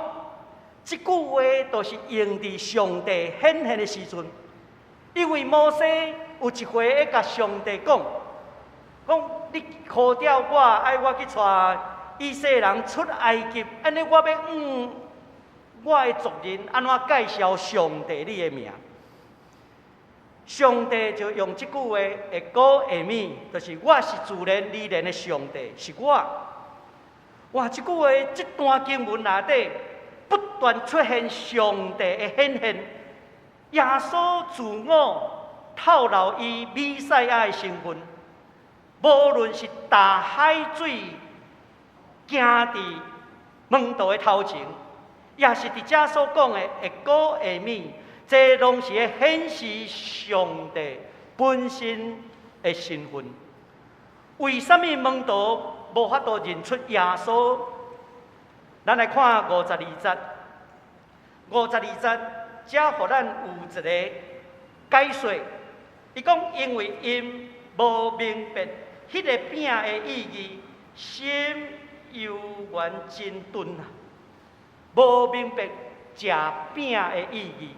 Speaker 3: 這句話就是用佇上帝顯現的時陣，因為摩西有一回會共上帝講，講你呼召我，愛我去帶以色列人出埃及，按呢我欲向我的族人按怎介紹上帝你的名？上帝就用這句話，ἐγώ εἰμι，就是我是自然而然的上帝，是我。哇！這句話，這段經文內底不斷出現上帝的顯現，耶穌自我透露伊彌賽亞的身份，無論是踏海水行佇門徒的頭前，也是佇遮所講的ἐγώ εἰμι，這攏是咧顯示上帝本身的身份。為啥物門徒無法度認出耶穌？咱來看五十二節，五十二節，遮予咱有一个解說。伊講，因為𪜶無明白彼个餅的意義，心猶原真鈍啊！無明白食餅的意義。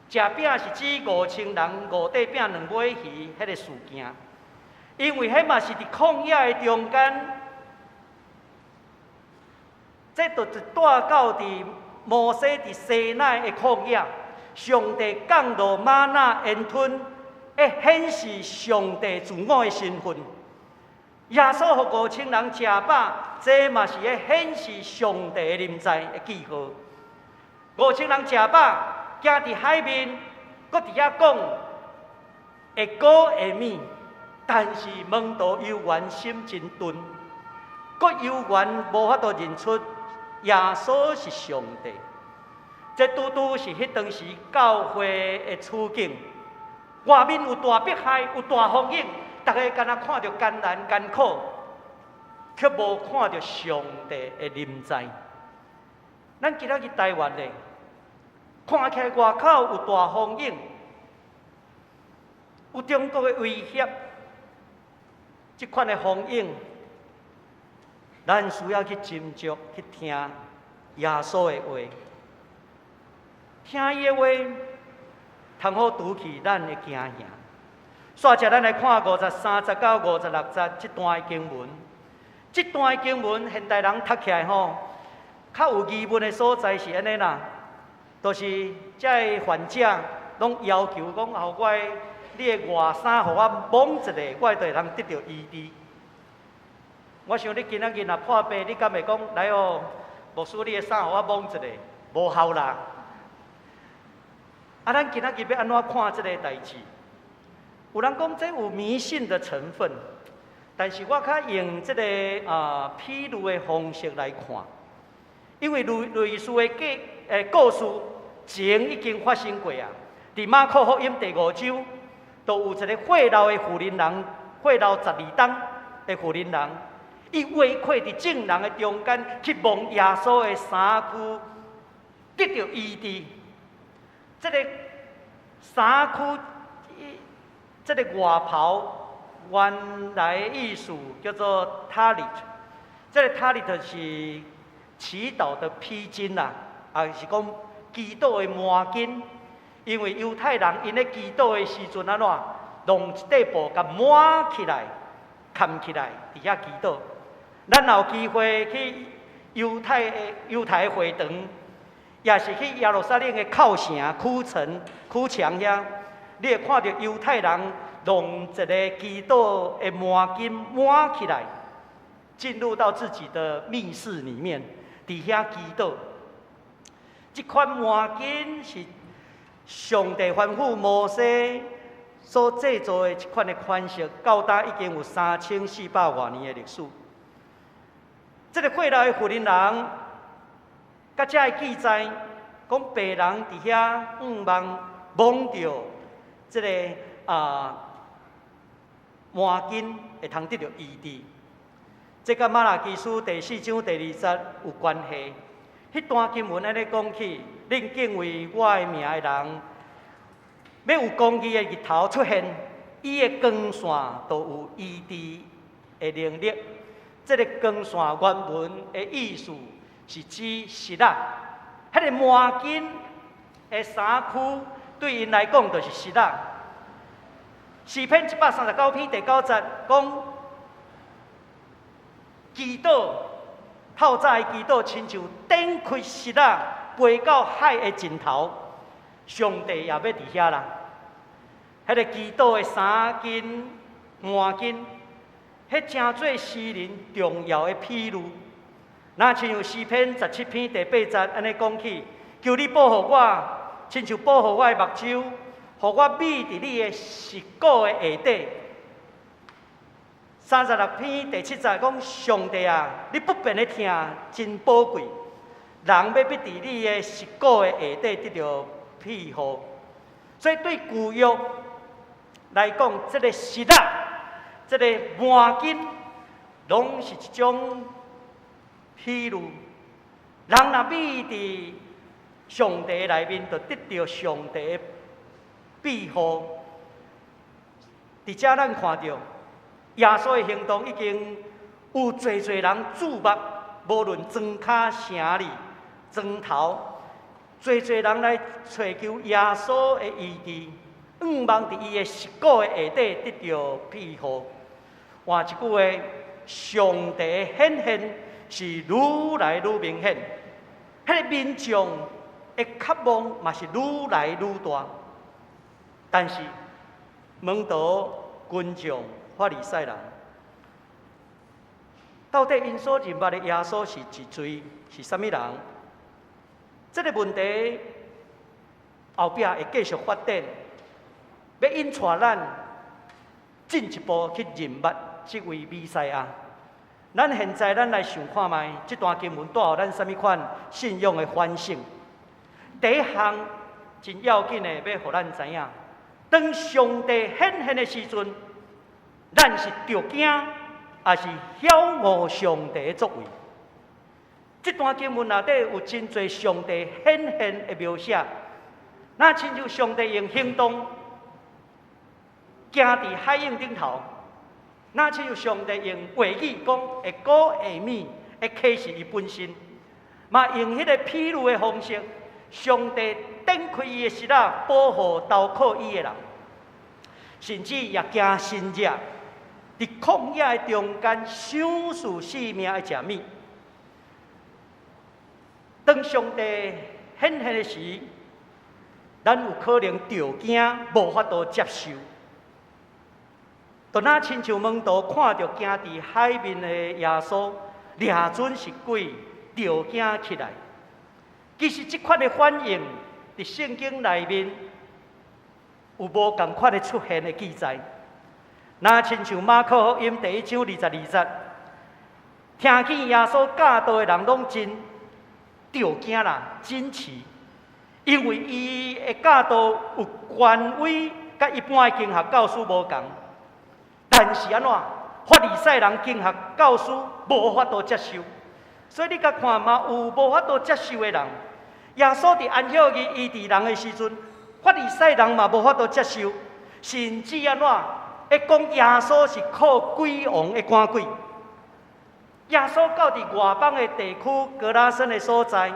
Speaker 3: 食餅是指五千人五塊餅兩尾魚彼个事件，因為彼嘛是佇曠野的中間。這就帶到佇摩西佇西奈的曠野，上帝降落嗎哪煙吞，會顯示上帝自我的身份。耶穌予五千人食飽，這嘛是咧顯示上帝的臨在的記號。五千人食飽，行佇海面，閣佇遐講ἐγώ εἰμι，但是門徒猶原心真鈍，閣猶原無法度認出耶穌是上帝。這拄拄是彼當時教會的處境，外面有大迫害，有大風湧，逐家敢若看著艱難艱苦，卻無看著上帝的臨在。咱今仔日台灣咧，看起來外口有大風湧，有中國的威脅，這款的風湧，咱需要去斟酌去聽耶穌的話，聽伊的話，通好除去咱的驚嚇。煞者咱來看53節到56節這段的經文，這段的經文現代人讀起來吼，較有疑問的所在是按呢啦，就是這个患者攏要求講，予我你的外衫予我摸一下，我就會通得著醫治。我想你今仔日若破病，你敢會講來哦，牧師你的衫予我摸一下，無效啦。啊，咱今仔日欲按怎看這个代誌？有人講這有迷信的成分，但是我較用這个譬喻的方式來看，因為類似的故事前已經發生過啊。佇馬可福音第五章，就有一个血漏的婦人人，血漏12冬的婦人人，伊圍困佇眾人的中間去摸耶穌的衫褲，得著醫治。這个衫褲，這个外袍原來的意思叫做塔利，這个塔利就是祈禱的披巾啦，也是講祈禱的毛巾。因為猶太人𪜶咧祈禱的時陣按怎，弄一塊布共抹起來、崁起來，佇遐祈禱。咱若有機會去猶太會堂，也是去耶路撒冷的哭城、哭城、哭牆遐，你會看著猶太人弄一个祈禱的毛巾抹起來，進入到自己的密室裡面，佇遐祈禱。這款毛巾是上帝吩咐摩西所製造的這款的款式，到今已經有3400外年的歷史。這个血漏的婦人人，佮遮的記載，講病人佇遐向望摸著這个毛巾，會通得著醫治。這佮瑪拉基書第四章第二節有關係。彼段經文按呢講起，恁敬畏我的名的人，欲有公義的日頭出現，伊的光線就有醫治的能力。這个光線原文的意思是指爍爁，彼个毛巾的衫褲對𪜶來講就是爍爁。詩篇139篇第九節講，祈禱透早的祈禱，親像展開爍爁，飛到海的盡頭，上帝也欲佇遐啦。彼个祈禱的衫巾、毛巾，彼成做詩人重要的譬喻。若親像詩篇17篇第八節按呢講起，求你保護我，親像保護我的目睭，予我覕佇你的實鼓的下底。36篇第七節講，上帝啊，你不變的疼真寶貴，人欲覕佇你的實鼓的下底得著庇護。所以對舊約來講，這个爍爁，這个毛巾，攏是一種譬喻。人若覕佇上帝內面，就得著上帝的庇護。佇遮咱看著耶穌的行動已經有濟濟人注目，無論莊跤城裡、莊頭，濟濟人來揣求耶穌的醫治，向望佇伊的實鼓的下底得著庇護。換一句話，上帝的顯現是愈來愈明顯，彼个民眾的渴望嘛是愈來愈大。但是門徒、群眾、法利賽人，到底𪜶所認捌的耶穌是一誰？是啥物人？這个問題後壁會繼續發展，欲引帶咱進一步去認捌這位彌賽亞。咱現在咱來想看覓，這段經文帶予咱啥物款信仰的反省？第一項真要緊的，欲予咱知影，當上帝顯現的時陣，咱是著驚，抑是曉悟上帝的作為？這段經文內底有真濟上帝顯現的描寫，若親像上帝用行動行佇海湧頂頭，若親像上帝用話語講會膏會物，會啟示伊本身，嘛用彼個譬喻的方式，上帝展開伊的璽仔，保護投靠伊的人，甚至也行神蹟，佇曠野的中間賞賜性命的食物。當上帝顯現的時，咱有可能著驚，無法度接受。就若親像門徒看著行佇海面的耶穌，掠準是鬼，著驚起來。其實這款的反應，佇聖經內面有無仝款的出現的記載。若親像馬可福音第一章22節，聽見耶穌教導的人攏真著驚啦，驚奇，因為伊的教導有權威，佮一般的經學教師無仝。但是按怎？法利賽人經學教師無法度接受，所以你共看嘛，有無法度接受的人。耶穌佇安息日醫治人的時陣，法利賽人嘛無法度接受，甚至按怎？會講耶穌是靠鬼王咧趕鬼。耶穌到佇外邦的地區歌拉森的所在，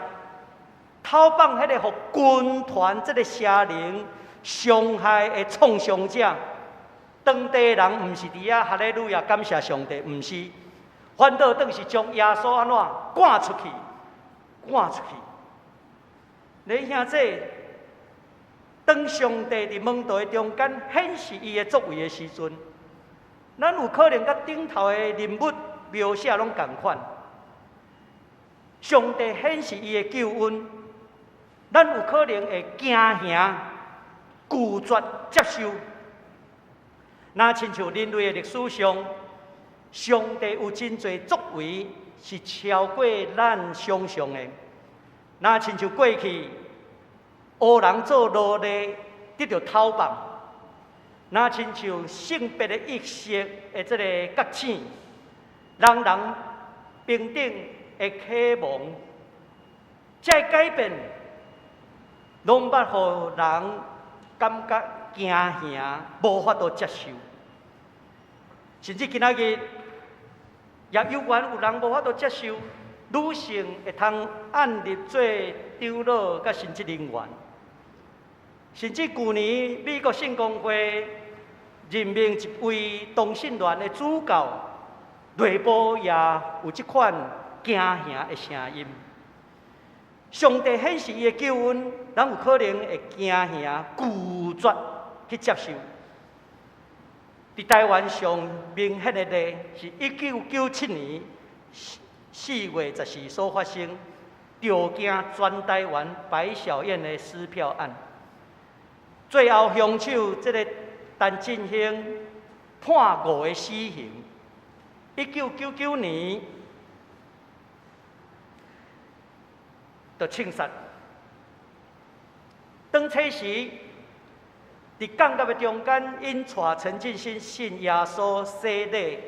Speaker 3: 討訪彼個予軍團這个邪靈傷害的創傷者，當地人毋是佇遐哈利路亞感謝上帝，毋是，反倒轉是將耶穌按怎趕出去，趕出去。你兄弟，當上帝佇門徒的中間顯示伊的作為的時陣，咱有可能佮頂頭的人物描寫攏仝款。上帝顯示伊的救恩，咱有可能會驚嚇、拒絕接受。若親像人類的歷史上，上帝有真濟作為是超過咱想象的。若親像過去，黑人做奴隸得著討放；若親像性別的意識的這個覺醒，人人平等的啟蒙，這个改變，攏捌予人感覺驚嚇，無法度接受。甚至今仔日，也猶原有人無法度接受女性會通按立做長老佮神職人員。甚至舊年美國聖公會任命一位同性戀的主教，內部也有這款驚嚇的聲音。上帝顯示伊的救恩，咱有可能會驚嚇拒絕去接受。佇台灣上明顯的例，是1997年4月14所發生，著驚全台灣白小燕的撕票案。最後兇手這个陳進興判五个死刑。1999年就槍殺。當初時，佇監獄的中間，𪜶帶陳進興信耶穌洗禮，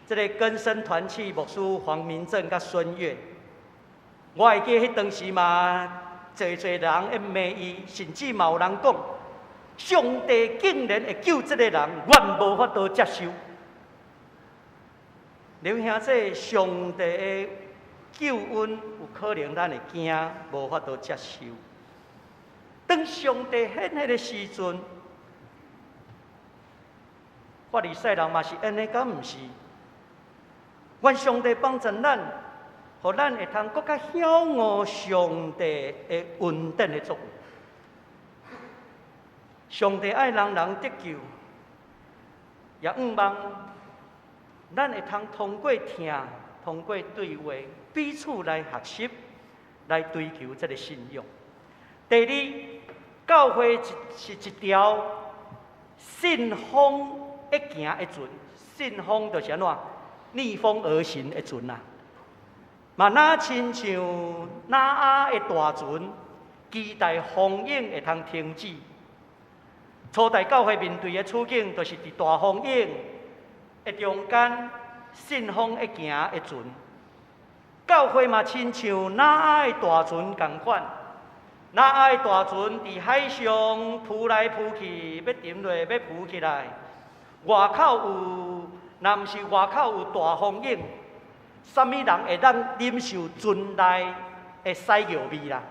Speaker 3: 這个更生團契牧師黃明正佮孫岳，我會記彼當時嘛，濟濟人咧罵伊，甚至嘛有人講，上帝竟然會救這个人，阮無法度接受。劉兄弟，上帝的救恩有可能咱會驚，無法度接受。當上帝顯現的時陣，法利賽人嘛是按呢，敢毋是？願上帝幫助咱，予咱會通閣較曉悟上帝的恩典的作為。上帝愛人人得救，也向望咱會通通過聽，通過對話，彼此來學習，來追求這个信仰。第二，教會是一條順風會行的船，順風就是按怎逆風而行的船啊。嘛，若親像挪亞的大船，期待風湧會通停止。初代教會面對的處境，就是佇大風湧的中間，順風會行的船。教會嘛，親像挪亞的大船仝款。挪亞的大船佇海上浮來浮去，欲沉落，欲浮起來。外口有，若毋是外口有大風湧，啥物人會當忍受船內的屎尿味啦？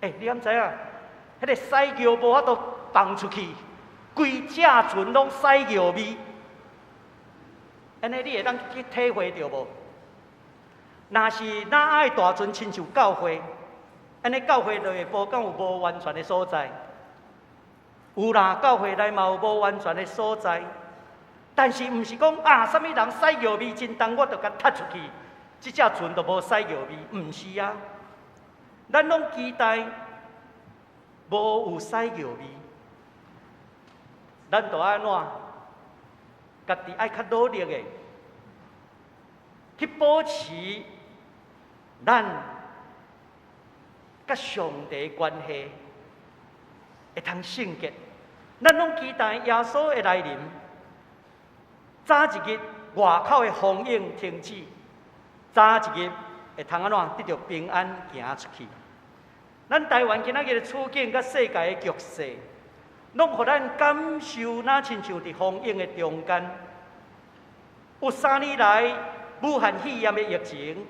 Speaker 3: 欸，你敢知影？彼個屎尿無法度放出去，規隻船攏屎尿味。按呢，你會當去體會著無？若是挪亞的大船親像教會，按呢教會內部敢有無完全的所在？有啦，教會內嘛有無完全的所在。但是毋是講啊，啥物人屎尿味真重，我就共踢出去，這隻船就無屎尿味，毋是啊。咱攏期待無有屎尿味，咱就按怎？家己愛較努力的去保持咱佮上帝關係會通聖潔。咱攏期待耶穌的來臨，早一日外口的風湧停止，早一日會通按怎得著平安行出去。咱台灣今仔日的處境佮世界的局勢，攏予咱感受，若親像佇風湧的中間。有3年來武漢肺炎的疫情，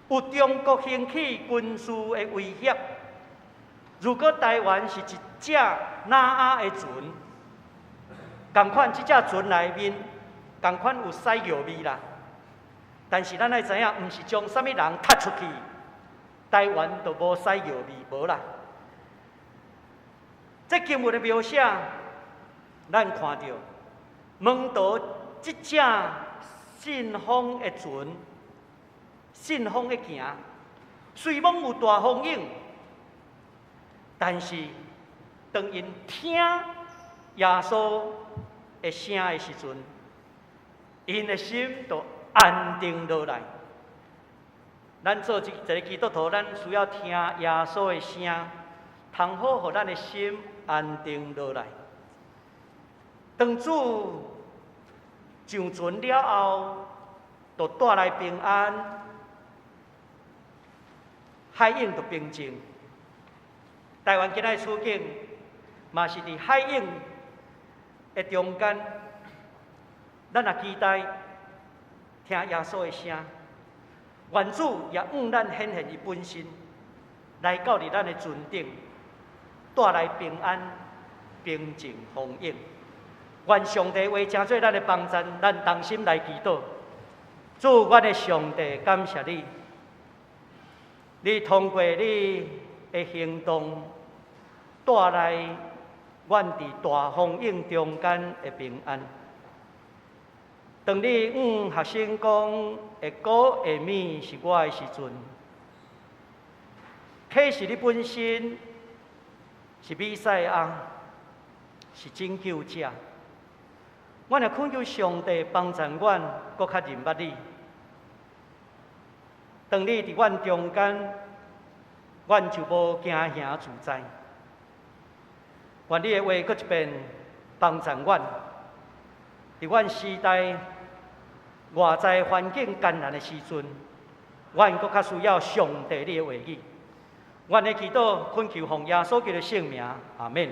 Speaker 3: 有中國興起軍事的威脅。如果台灣是一隻挪亞的船，仝款這隻船內面，仝款有屎尿味啦。但是咱愛知影，毋是將啥物人踢出去，台灣就無屎尿味，無啦。這經文的描寫，咱看著門徒這隻信風的船，信風的行，雖罔有大風湧，但是當𪜶聽耶穌的聲的時陣，𪜶的心就安定落來。咱做一個基督徒，咱需要聽耶穌的聲，通好予咱的心安定落來。當主上船了後，就帶來平安，海湧就平靜。台灣今仔的處境，嘛是佇海湧的中間，咱也期待聽耶穌的聲，願主也向咱顯現伊本身，來到佇咱的船頂，帶來平安、平靜、風湧。願上帝話成做咱的幫贊，咱同心來祈禱。主，阮的上帝，感謝你，你通過你的行動，帶來阮佇大風湧中間的平安。當你向學生講會膏會米是我的時陣，啟示你本身是彌賽亞，是拯救者。阮也懇求上帝幫助阮，閣較認捌你。當你佇阮中間，阮就無驚嚇自在。願你的話閣一遍幫助阮，佇阮時代外在環境艱難的時陣，阮閣較需要上帝你的話語。阮的祈禱懇求奉耶穌基督聖名，阿們。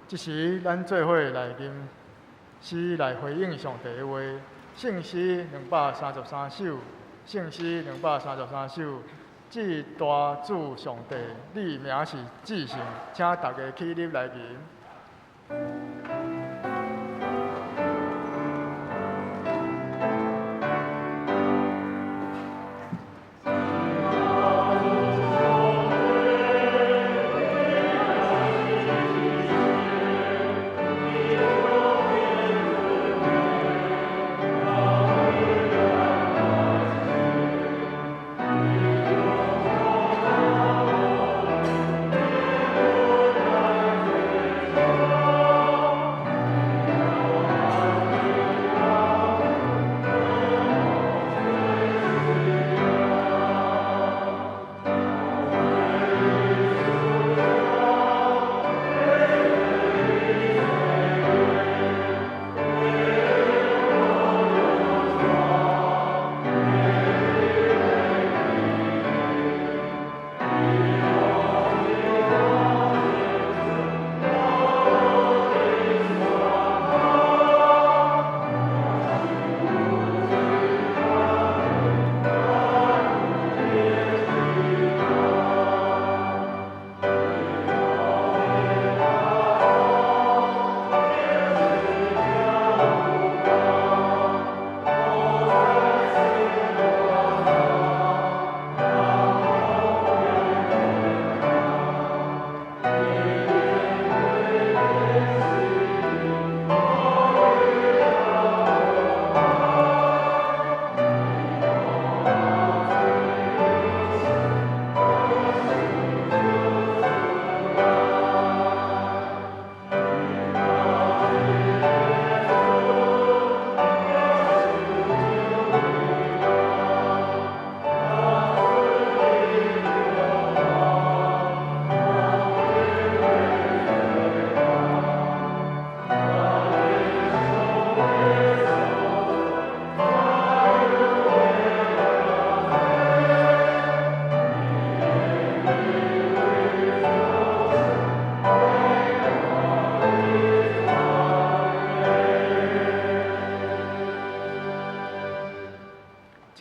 Speaker 2: 這時，咱做伙來吟詩來回應上帝的話。聖詩233首，聖詩233首，至大主上帝，你名是至聖，請大家起立來吟。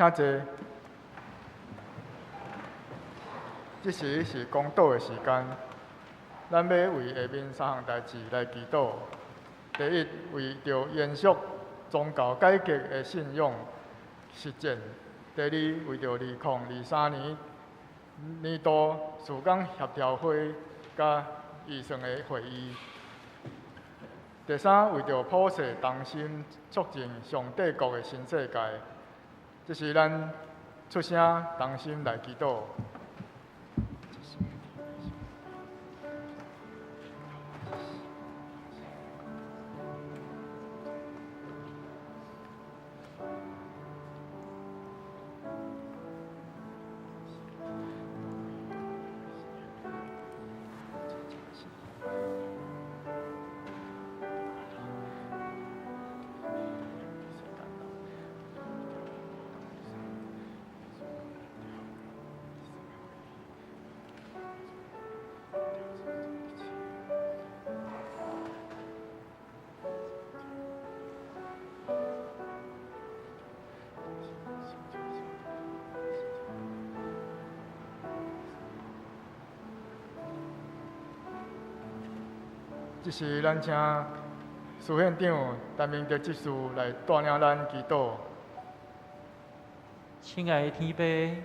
Speaker 2: 請坐。這時是講道的時間，咱欲為下面三項代誌來祈禱。第一，為著延續宗教改革的信仰實踐；第二，為著2023年年度事工協調會佮預算的會議；第三，為著普世同心促進上帝國的新世界。這時咱出聲同心來祈禱。這時，咱請司縣長陳明德執事來帶領咱祈禱。
Speaker 4: 親愛的天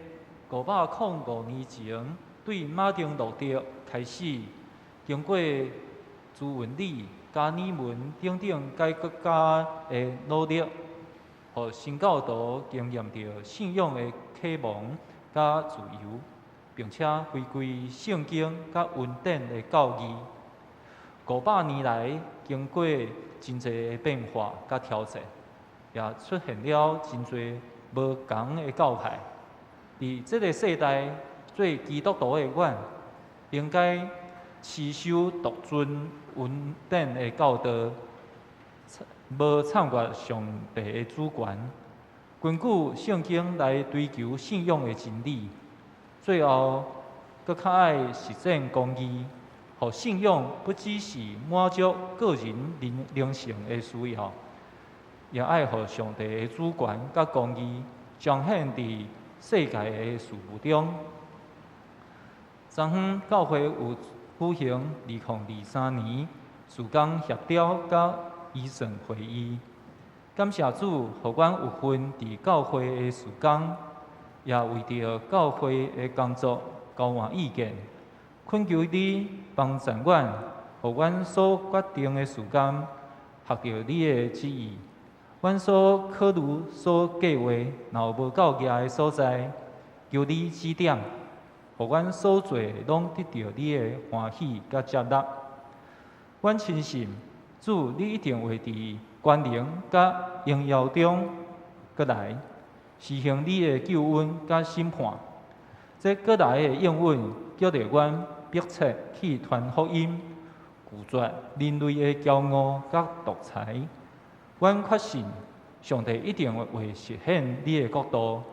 Speaker 4: 父，505年前，對馬丁路德開始，經過朱文理、加爾文等等改革家的努力，予新教徒經驗著信仰的啟蒙佮自由，並且回歸聖經佮恩典的教義。500年來，經過真濟的變化佮挑戰，也出現了真濟無仝的教派。佇這个世代，做基督徒的阮，應該持守獨尊恩典的教導，無僭越上帝的主權，根據聖經來追求信仰的真理，最後，閣較愛實踐公義。予信仰不只是滿足個人靈性的需要，也愛予上帝的主權佮公義彰顯佇世界的事務中。昨昏教會有舉行2023年事工協調佮預算會議，感謝主，予阮有份佇教會的事工，也為著教會的工作交換意見。懇求你幫助阮，予阮所決定的事工合著你的旨意。阮所考慮、所計畫，若有無夠額的所在，求你指點，予阮所做的攏得著你的歡喜佮接納。阮深信主，你一定會佇權能佮榮耀中閣來施行你的救恩佮審判。這閣來的應允，叫著阮迫切去傳福音，拒絕人類的驕傲佮獨裁。阮確信上帝一定會實現你的國度，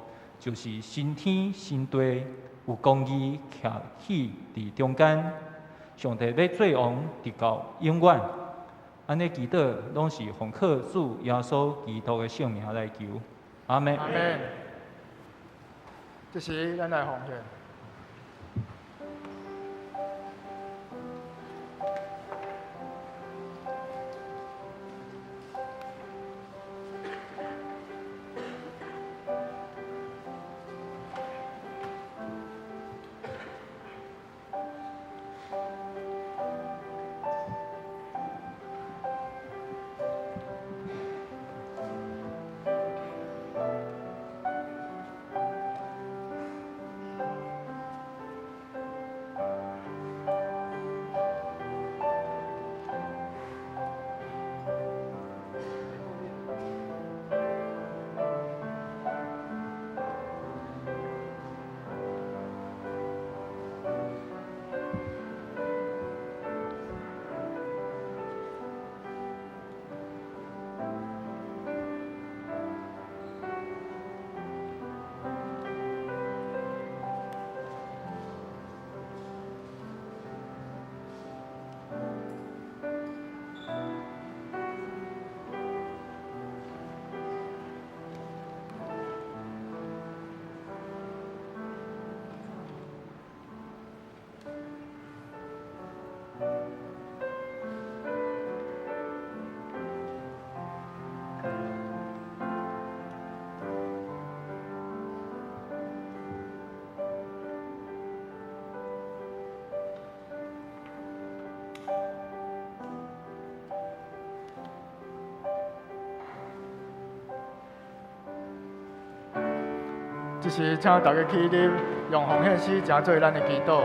Speaker 4: 就是新天新地，有公義徛起佇中間。上帝欲做王，直到永遠。按呢祈禱，攏是奉靠主耶穌基督的聖名來求。阿們。
Speaker 2: 阿們。這時，咱來奉獻。這時請大家起立，用奉獻詩成做咱的祈禱。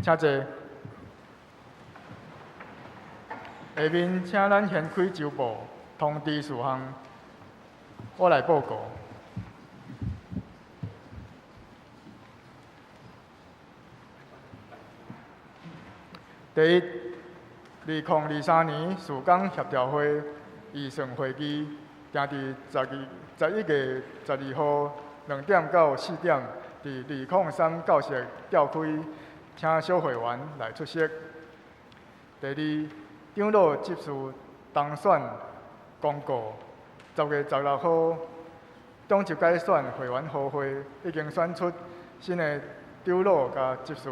Speaker 2: 請坐。下面請咱掀開週報通知事項，我來報告。第一，2023年事工協調會預算會議，定佇11月12號2點到4點，佇203教室召開。請小會員來出席。第二，長老執事當選公告，10月16號，中一改選會員好會已經選出新的長老佮執事。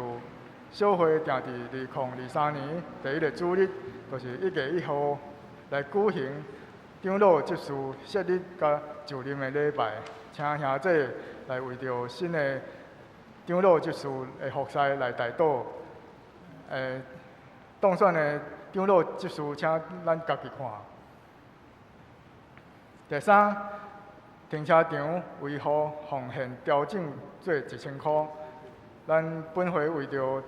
Speaker 2: 小會定佇2023年第一個主日，就是1月1號來舉行長老執事設立佮就任的禮拜，請兄弟來為著新的長老執事的服侍來代禱。當選的長老執事，請咱家己看。第三，停車場維護奉獻調整做1000箍。咱本會為著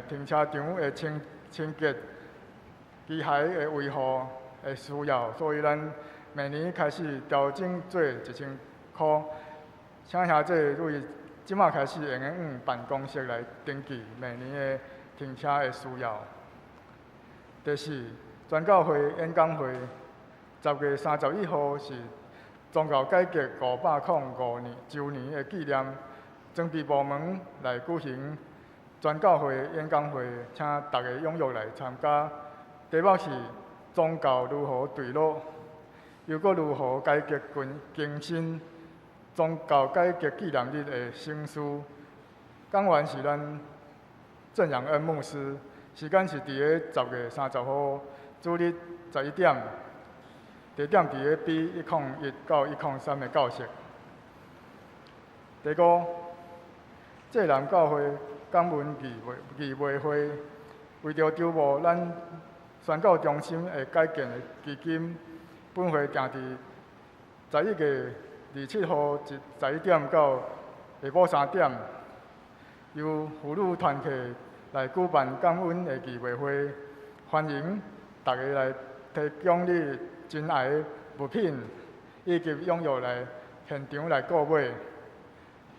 Speaker 2: 停車場的清潔、機械的維護的需要，所以咱明年開始調整做1000箍。請兄弟對這馬開始會用往辦公室來登記明年的停車的需要。第四，全教會演講會，10月31號是宗教改革505年周年的紀念，裝備部門來舉行全教會演講會，請大家踴躍來參加。題目是宗教如何墜落，又閣如何改革更新。宗教改革紀念日的省思，講員是咱鄭陽恩牧師，時間是佇咧10月30號主日11點，地點佇咧 B101到103的教室。第五，濟南教會感恩義賣會，為著籌募咱宣教中心的改建的基金，本會定佇11月27號11點到下晡3點，由婦女團體來舉辦感恩的義賣會，歡迎大家來提供你珍愛的物品，以及踴躍來現場來購買。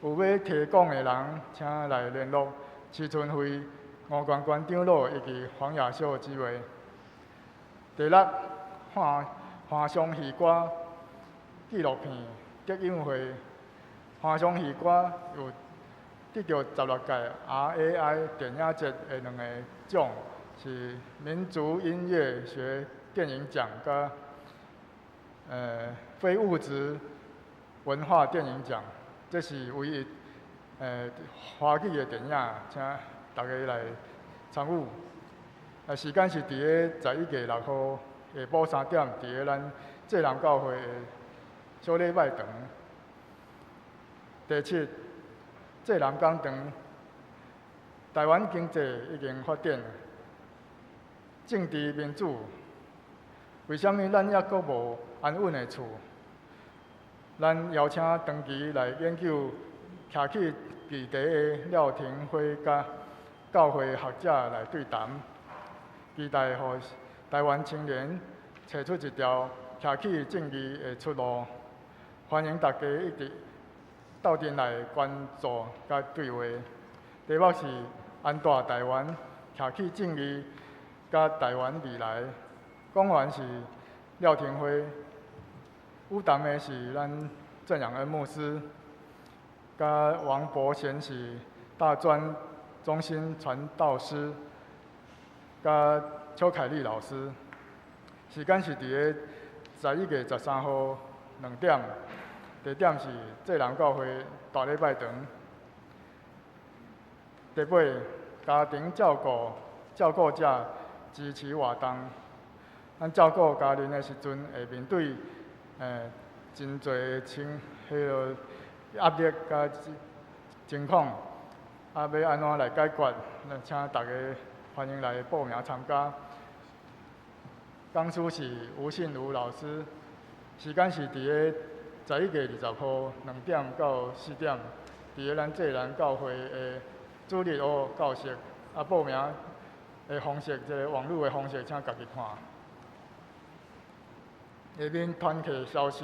Speaker 2: 有欲提供的人，請來聯絡徐春輝、吳關關長老以及黃亞秀姊妹。第六，華商戲歌紀錄片得獎會，華商戲歌有得著16屆 RAI 電影節的兩個獎，是民族音樂學電影獎佮非物質文化電影獎，這是唯一華語的電影，請大家來參與。時間是佇咧11月6號下晡3點，佇咧咱濟南教會的小禮拜堂。第七，濟南講堂，台灣經濟已經發展，政治民主，為啥物咱猶閣無安穩的厝？咱邀請長期來研究徛起議題的廖廷輝佮教會學者來對談，期待予台灣青年揣出一條徛起正義的出路。歡迎大家一直鬥陣來關注佮對話。題目是安大台灣徛起正義佮台灣未來。講員是廖廷輝，與談的是咱鄭養恩牧師，佮王伯賢是大專中心傳道師，佮邱凱麗老師。時間是佇咧11月13號2點，地點是濟南教會大禮拜堂。第八，家庭照顧照顧者支持活動。咱照顧家人的時陣，會面對真濟情彼落壓力佮情況，啊，欲按怎來解決？請大家歡迎來報名參加。講師是吳信如老師，時間是佇咧11月20號2點到4點，佇咧咱濟南教會的主日學教室。啊，報名的方式，這個網路的方式，請家己看。下面團契消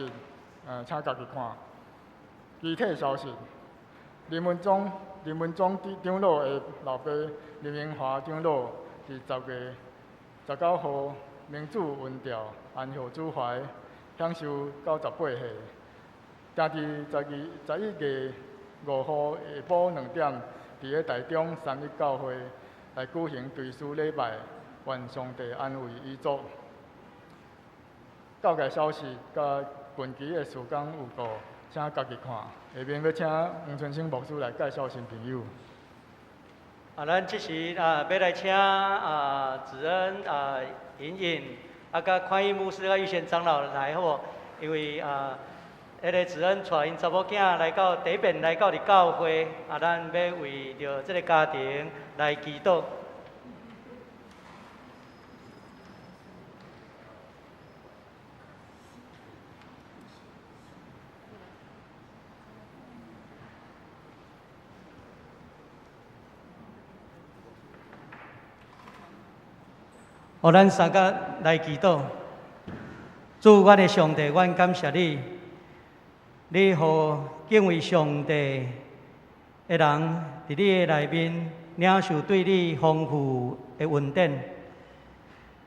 Speaker 2: 息，請家己看。具體消息，林文忠長老的老爸林明華長老，佇10月19號民主雲調安歇主懷，享壽98歲。定佇11月5號下晡2點，佇咧台中三一教會來舉行追思禮拜，願上帝安慰遺族。教界消息佮近期的事工預告，請家己看。下面欲請黃春生牧師來介紹新朋友。
Speaker 3: 啊，咱這時啊，欲來請啊子恩啊穎穎啊，佮寬裕牧師佮玉賢長老來好無？因為啊，彼个子恩帶𪜶查某囝來到第一遍來到佇教會，啊，咱欲為著這个家庭來祈禱。予咱三个來祈禱。主，阮的上帝，阮感謝你，你予敬畏上帝的人，佇你的內面領受對你豐富的恩典。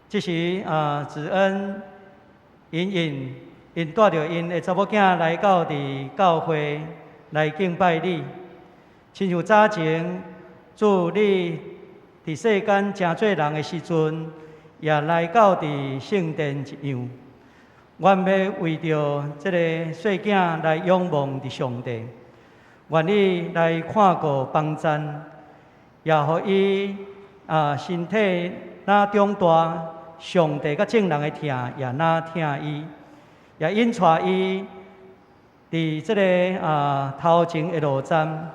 Speaker 3: 這時啊，子恩、穎穎，𪜶帶著𪜶的查某囝來到佇教會來敬拜你，親像早前主你佇世間成做人的時陣，也來到佇聖殿一樣。阮欲為著這个細囝來仰望佇上帝，願你來看顧幫贊，也予伊啊身體若長大，上帝佮眾人的疼也若疼伊，也引帶伊佇這个啊頭前的路站，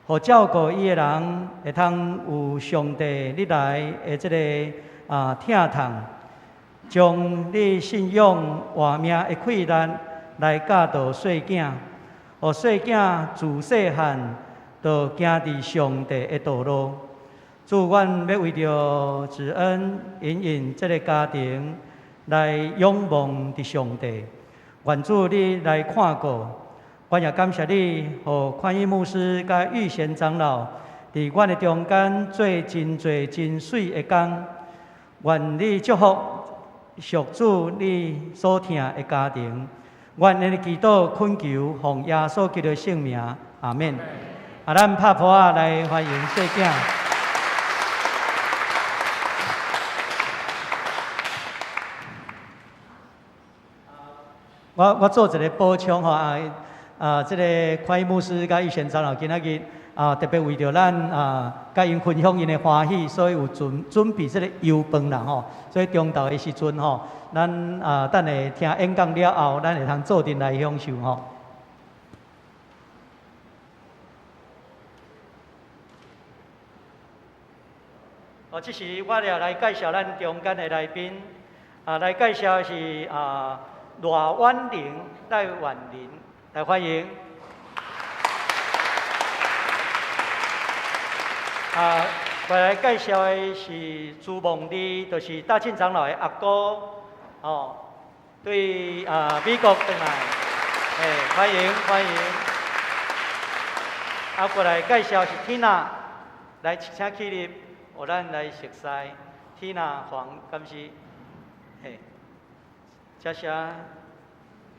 Speaker 3: 予照顧伊的人會通有上帝你來的這个啊疼痛，將你信仰活命的氣力來教導細囝，予細囝自細漢就行佇上帝的道路。主，阮欲為著子恩、穎穎這个家庭來仰望佇上帝，願主你來看顧。阮也感謝你，予寬裕牧師佮玉賢長老佇阮的中間做真濟真媠的工。願你祝福屬主你所疼的家庭。阮的祈禱懇求，奉耶穌基督聖名，阿們。啊，咱拍噗仔來歡迎細囝。我做一个補充吼啊啊！這个寬裕牧師佮玉賢長老今仔日啊，特別為著咱啊，佮𪜶分享𪜶的歡喜，所以有準備這个油飯啦吼。所以中晝的時陣吼，咱啊等下聽演講了後，咱會通做陣來享受吼。哦，這時我也來介紹咱中間的來賓，啊，來介紹的是啊賴婉玲，賴婉玲，來歡迎。啊，我來介紹的是朱夢麗，就是大慶長老的阿哥，哦，對啊美國轉來，嘿，歡迎歡迎。啊，過來介紹是 Tina，來請起立，予咱來熟似 Tina 黃，敢是？嘿，這寫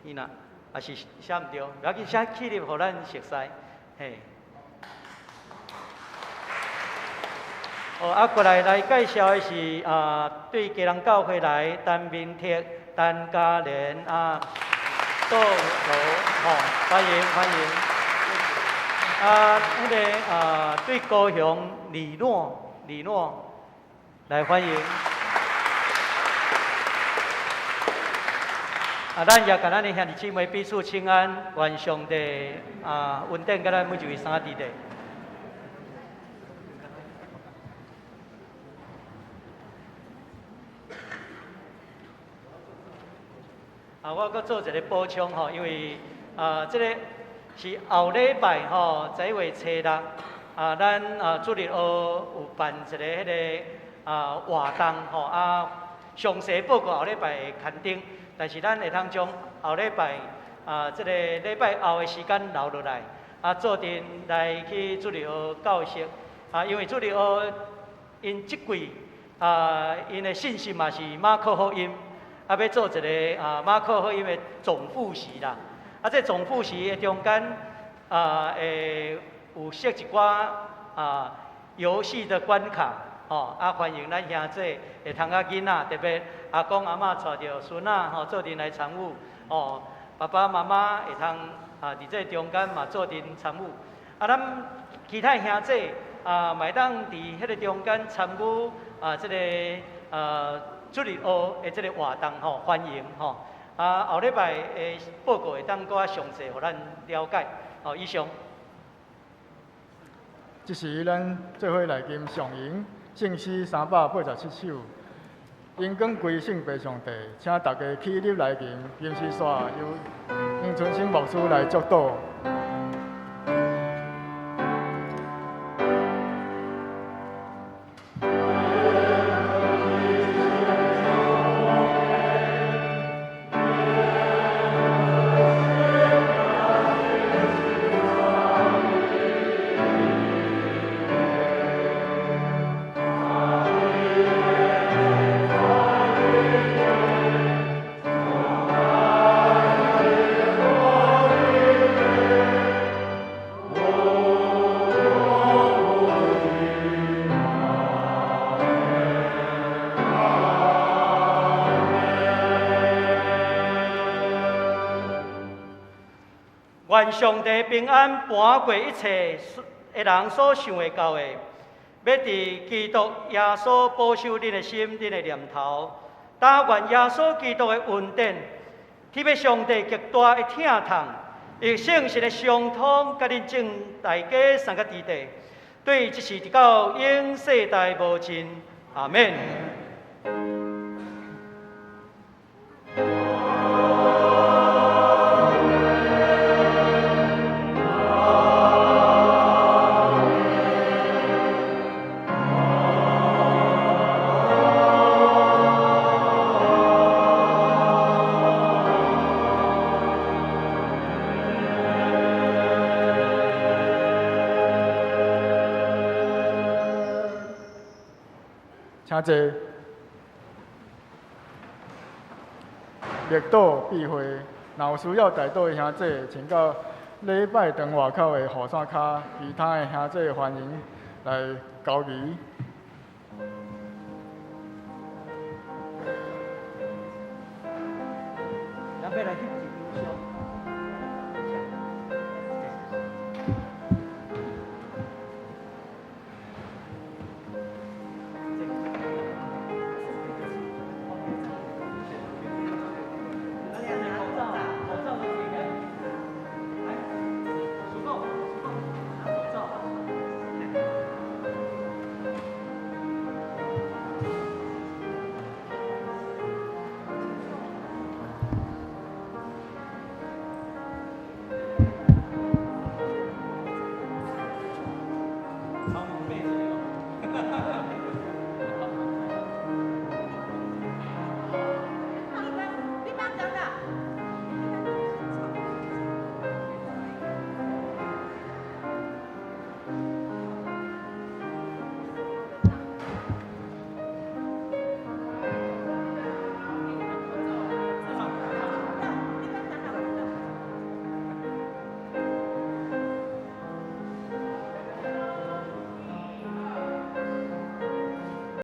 Speaker 3: Tina，也是寫毋對，無要緊，請起立，予咱熟似，嘿。哦，啊，過來來介紹的是啊，對基隆教會來陳明哲、陳嘉蓮啊，杜羅，吼，歡迎歡迎。啊，那個啊，對高雄李諾，李諾來歡迎。啊，咱也共咱的兄弟姊妹彼此請安，願上帝啊恩典佮咱每一位三弟弟。啊，我閣做一個補充吼，因為啊，這個是後禮拜吼，11月初六啊，咱啊主日學有辦一個彼個啊活動吼，啊，詳細報告後禮拜會刊登，但是咱會通將後禮拜啊，這個禮拜後的時間留落來，啊，做陣來去主日學教室啊，因為主日學𪜶這季啊，𪜶的信息嘛是馬可福音。啊，欲做一个啊馬可福音的總複習啦。啊，這總複習的中間啊，會有設一寡啊遊戲的關卡，吼啊，歡迎咱兄弟會通佮囡仔，特別阿公阿嬤帶著孫仔吼，做陣來參與，哦，爸爸媽媽會通啊，佇這中間嘛做陣參與。啊，咱其他兄弟啊，嘛會當佇彼個中間參與啊，這個啊。主日學的這個活動吼，歡迎吼。啊，後禮拜的報告會當閣較詳細，予咱了解。好，以上。
Speaker 2: 這時，咱做伙來吟上吟聖詩387首，榮光歸聖父上帝，請大家起立來吟，吟詩煞由黃春生牧師來祝禱。
Speaker 3: 願上帝平安瞞過一切的人所想會到的，欲佇基督耶穌保守恁的心、恁的念頭。但願耶穌基督的恩典，特別上帝極大的疼痛，以聖神的相通，佮恁眾大家三个弟弟，對這是直到永世代無盡。阿們。
Speaker 2: 請坐。默禱閉會，若有需要代禱的兄弟，請到禮拜堂外口的雨傘跤，其他的兄弟歡迎來交誼。
Speaker 3: 咱欲來翕一張相。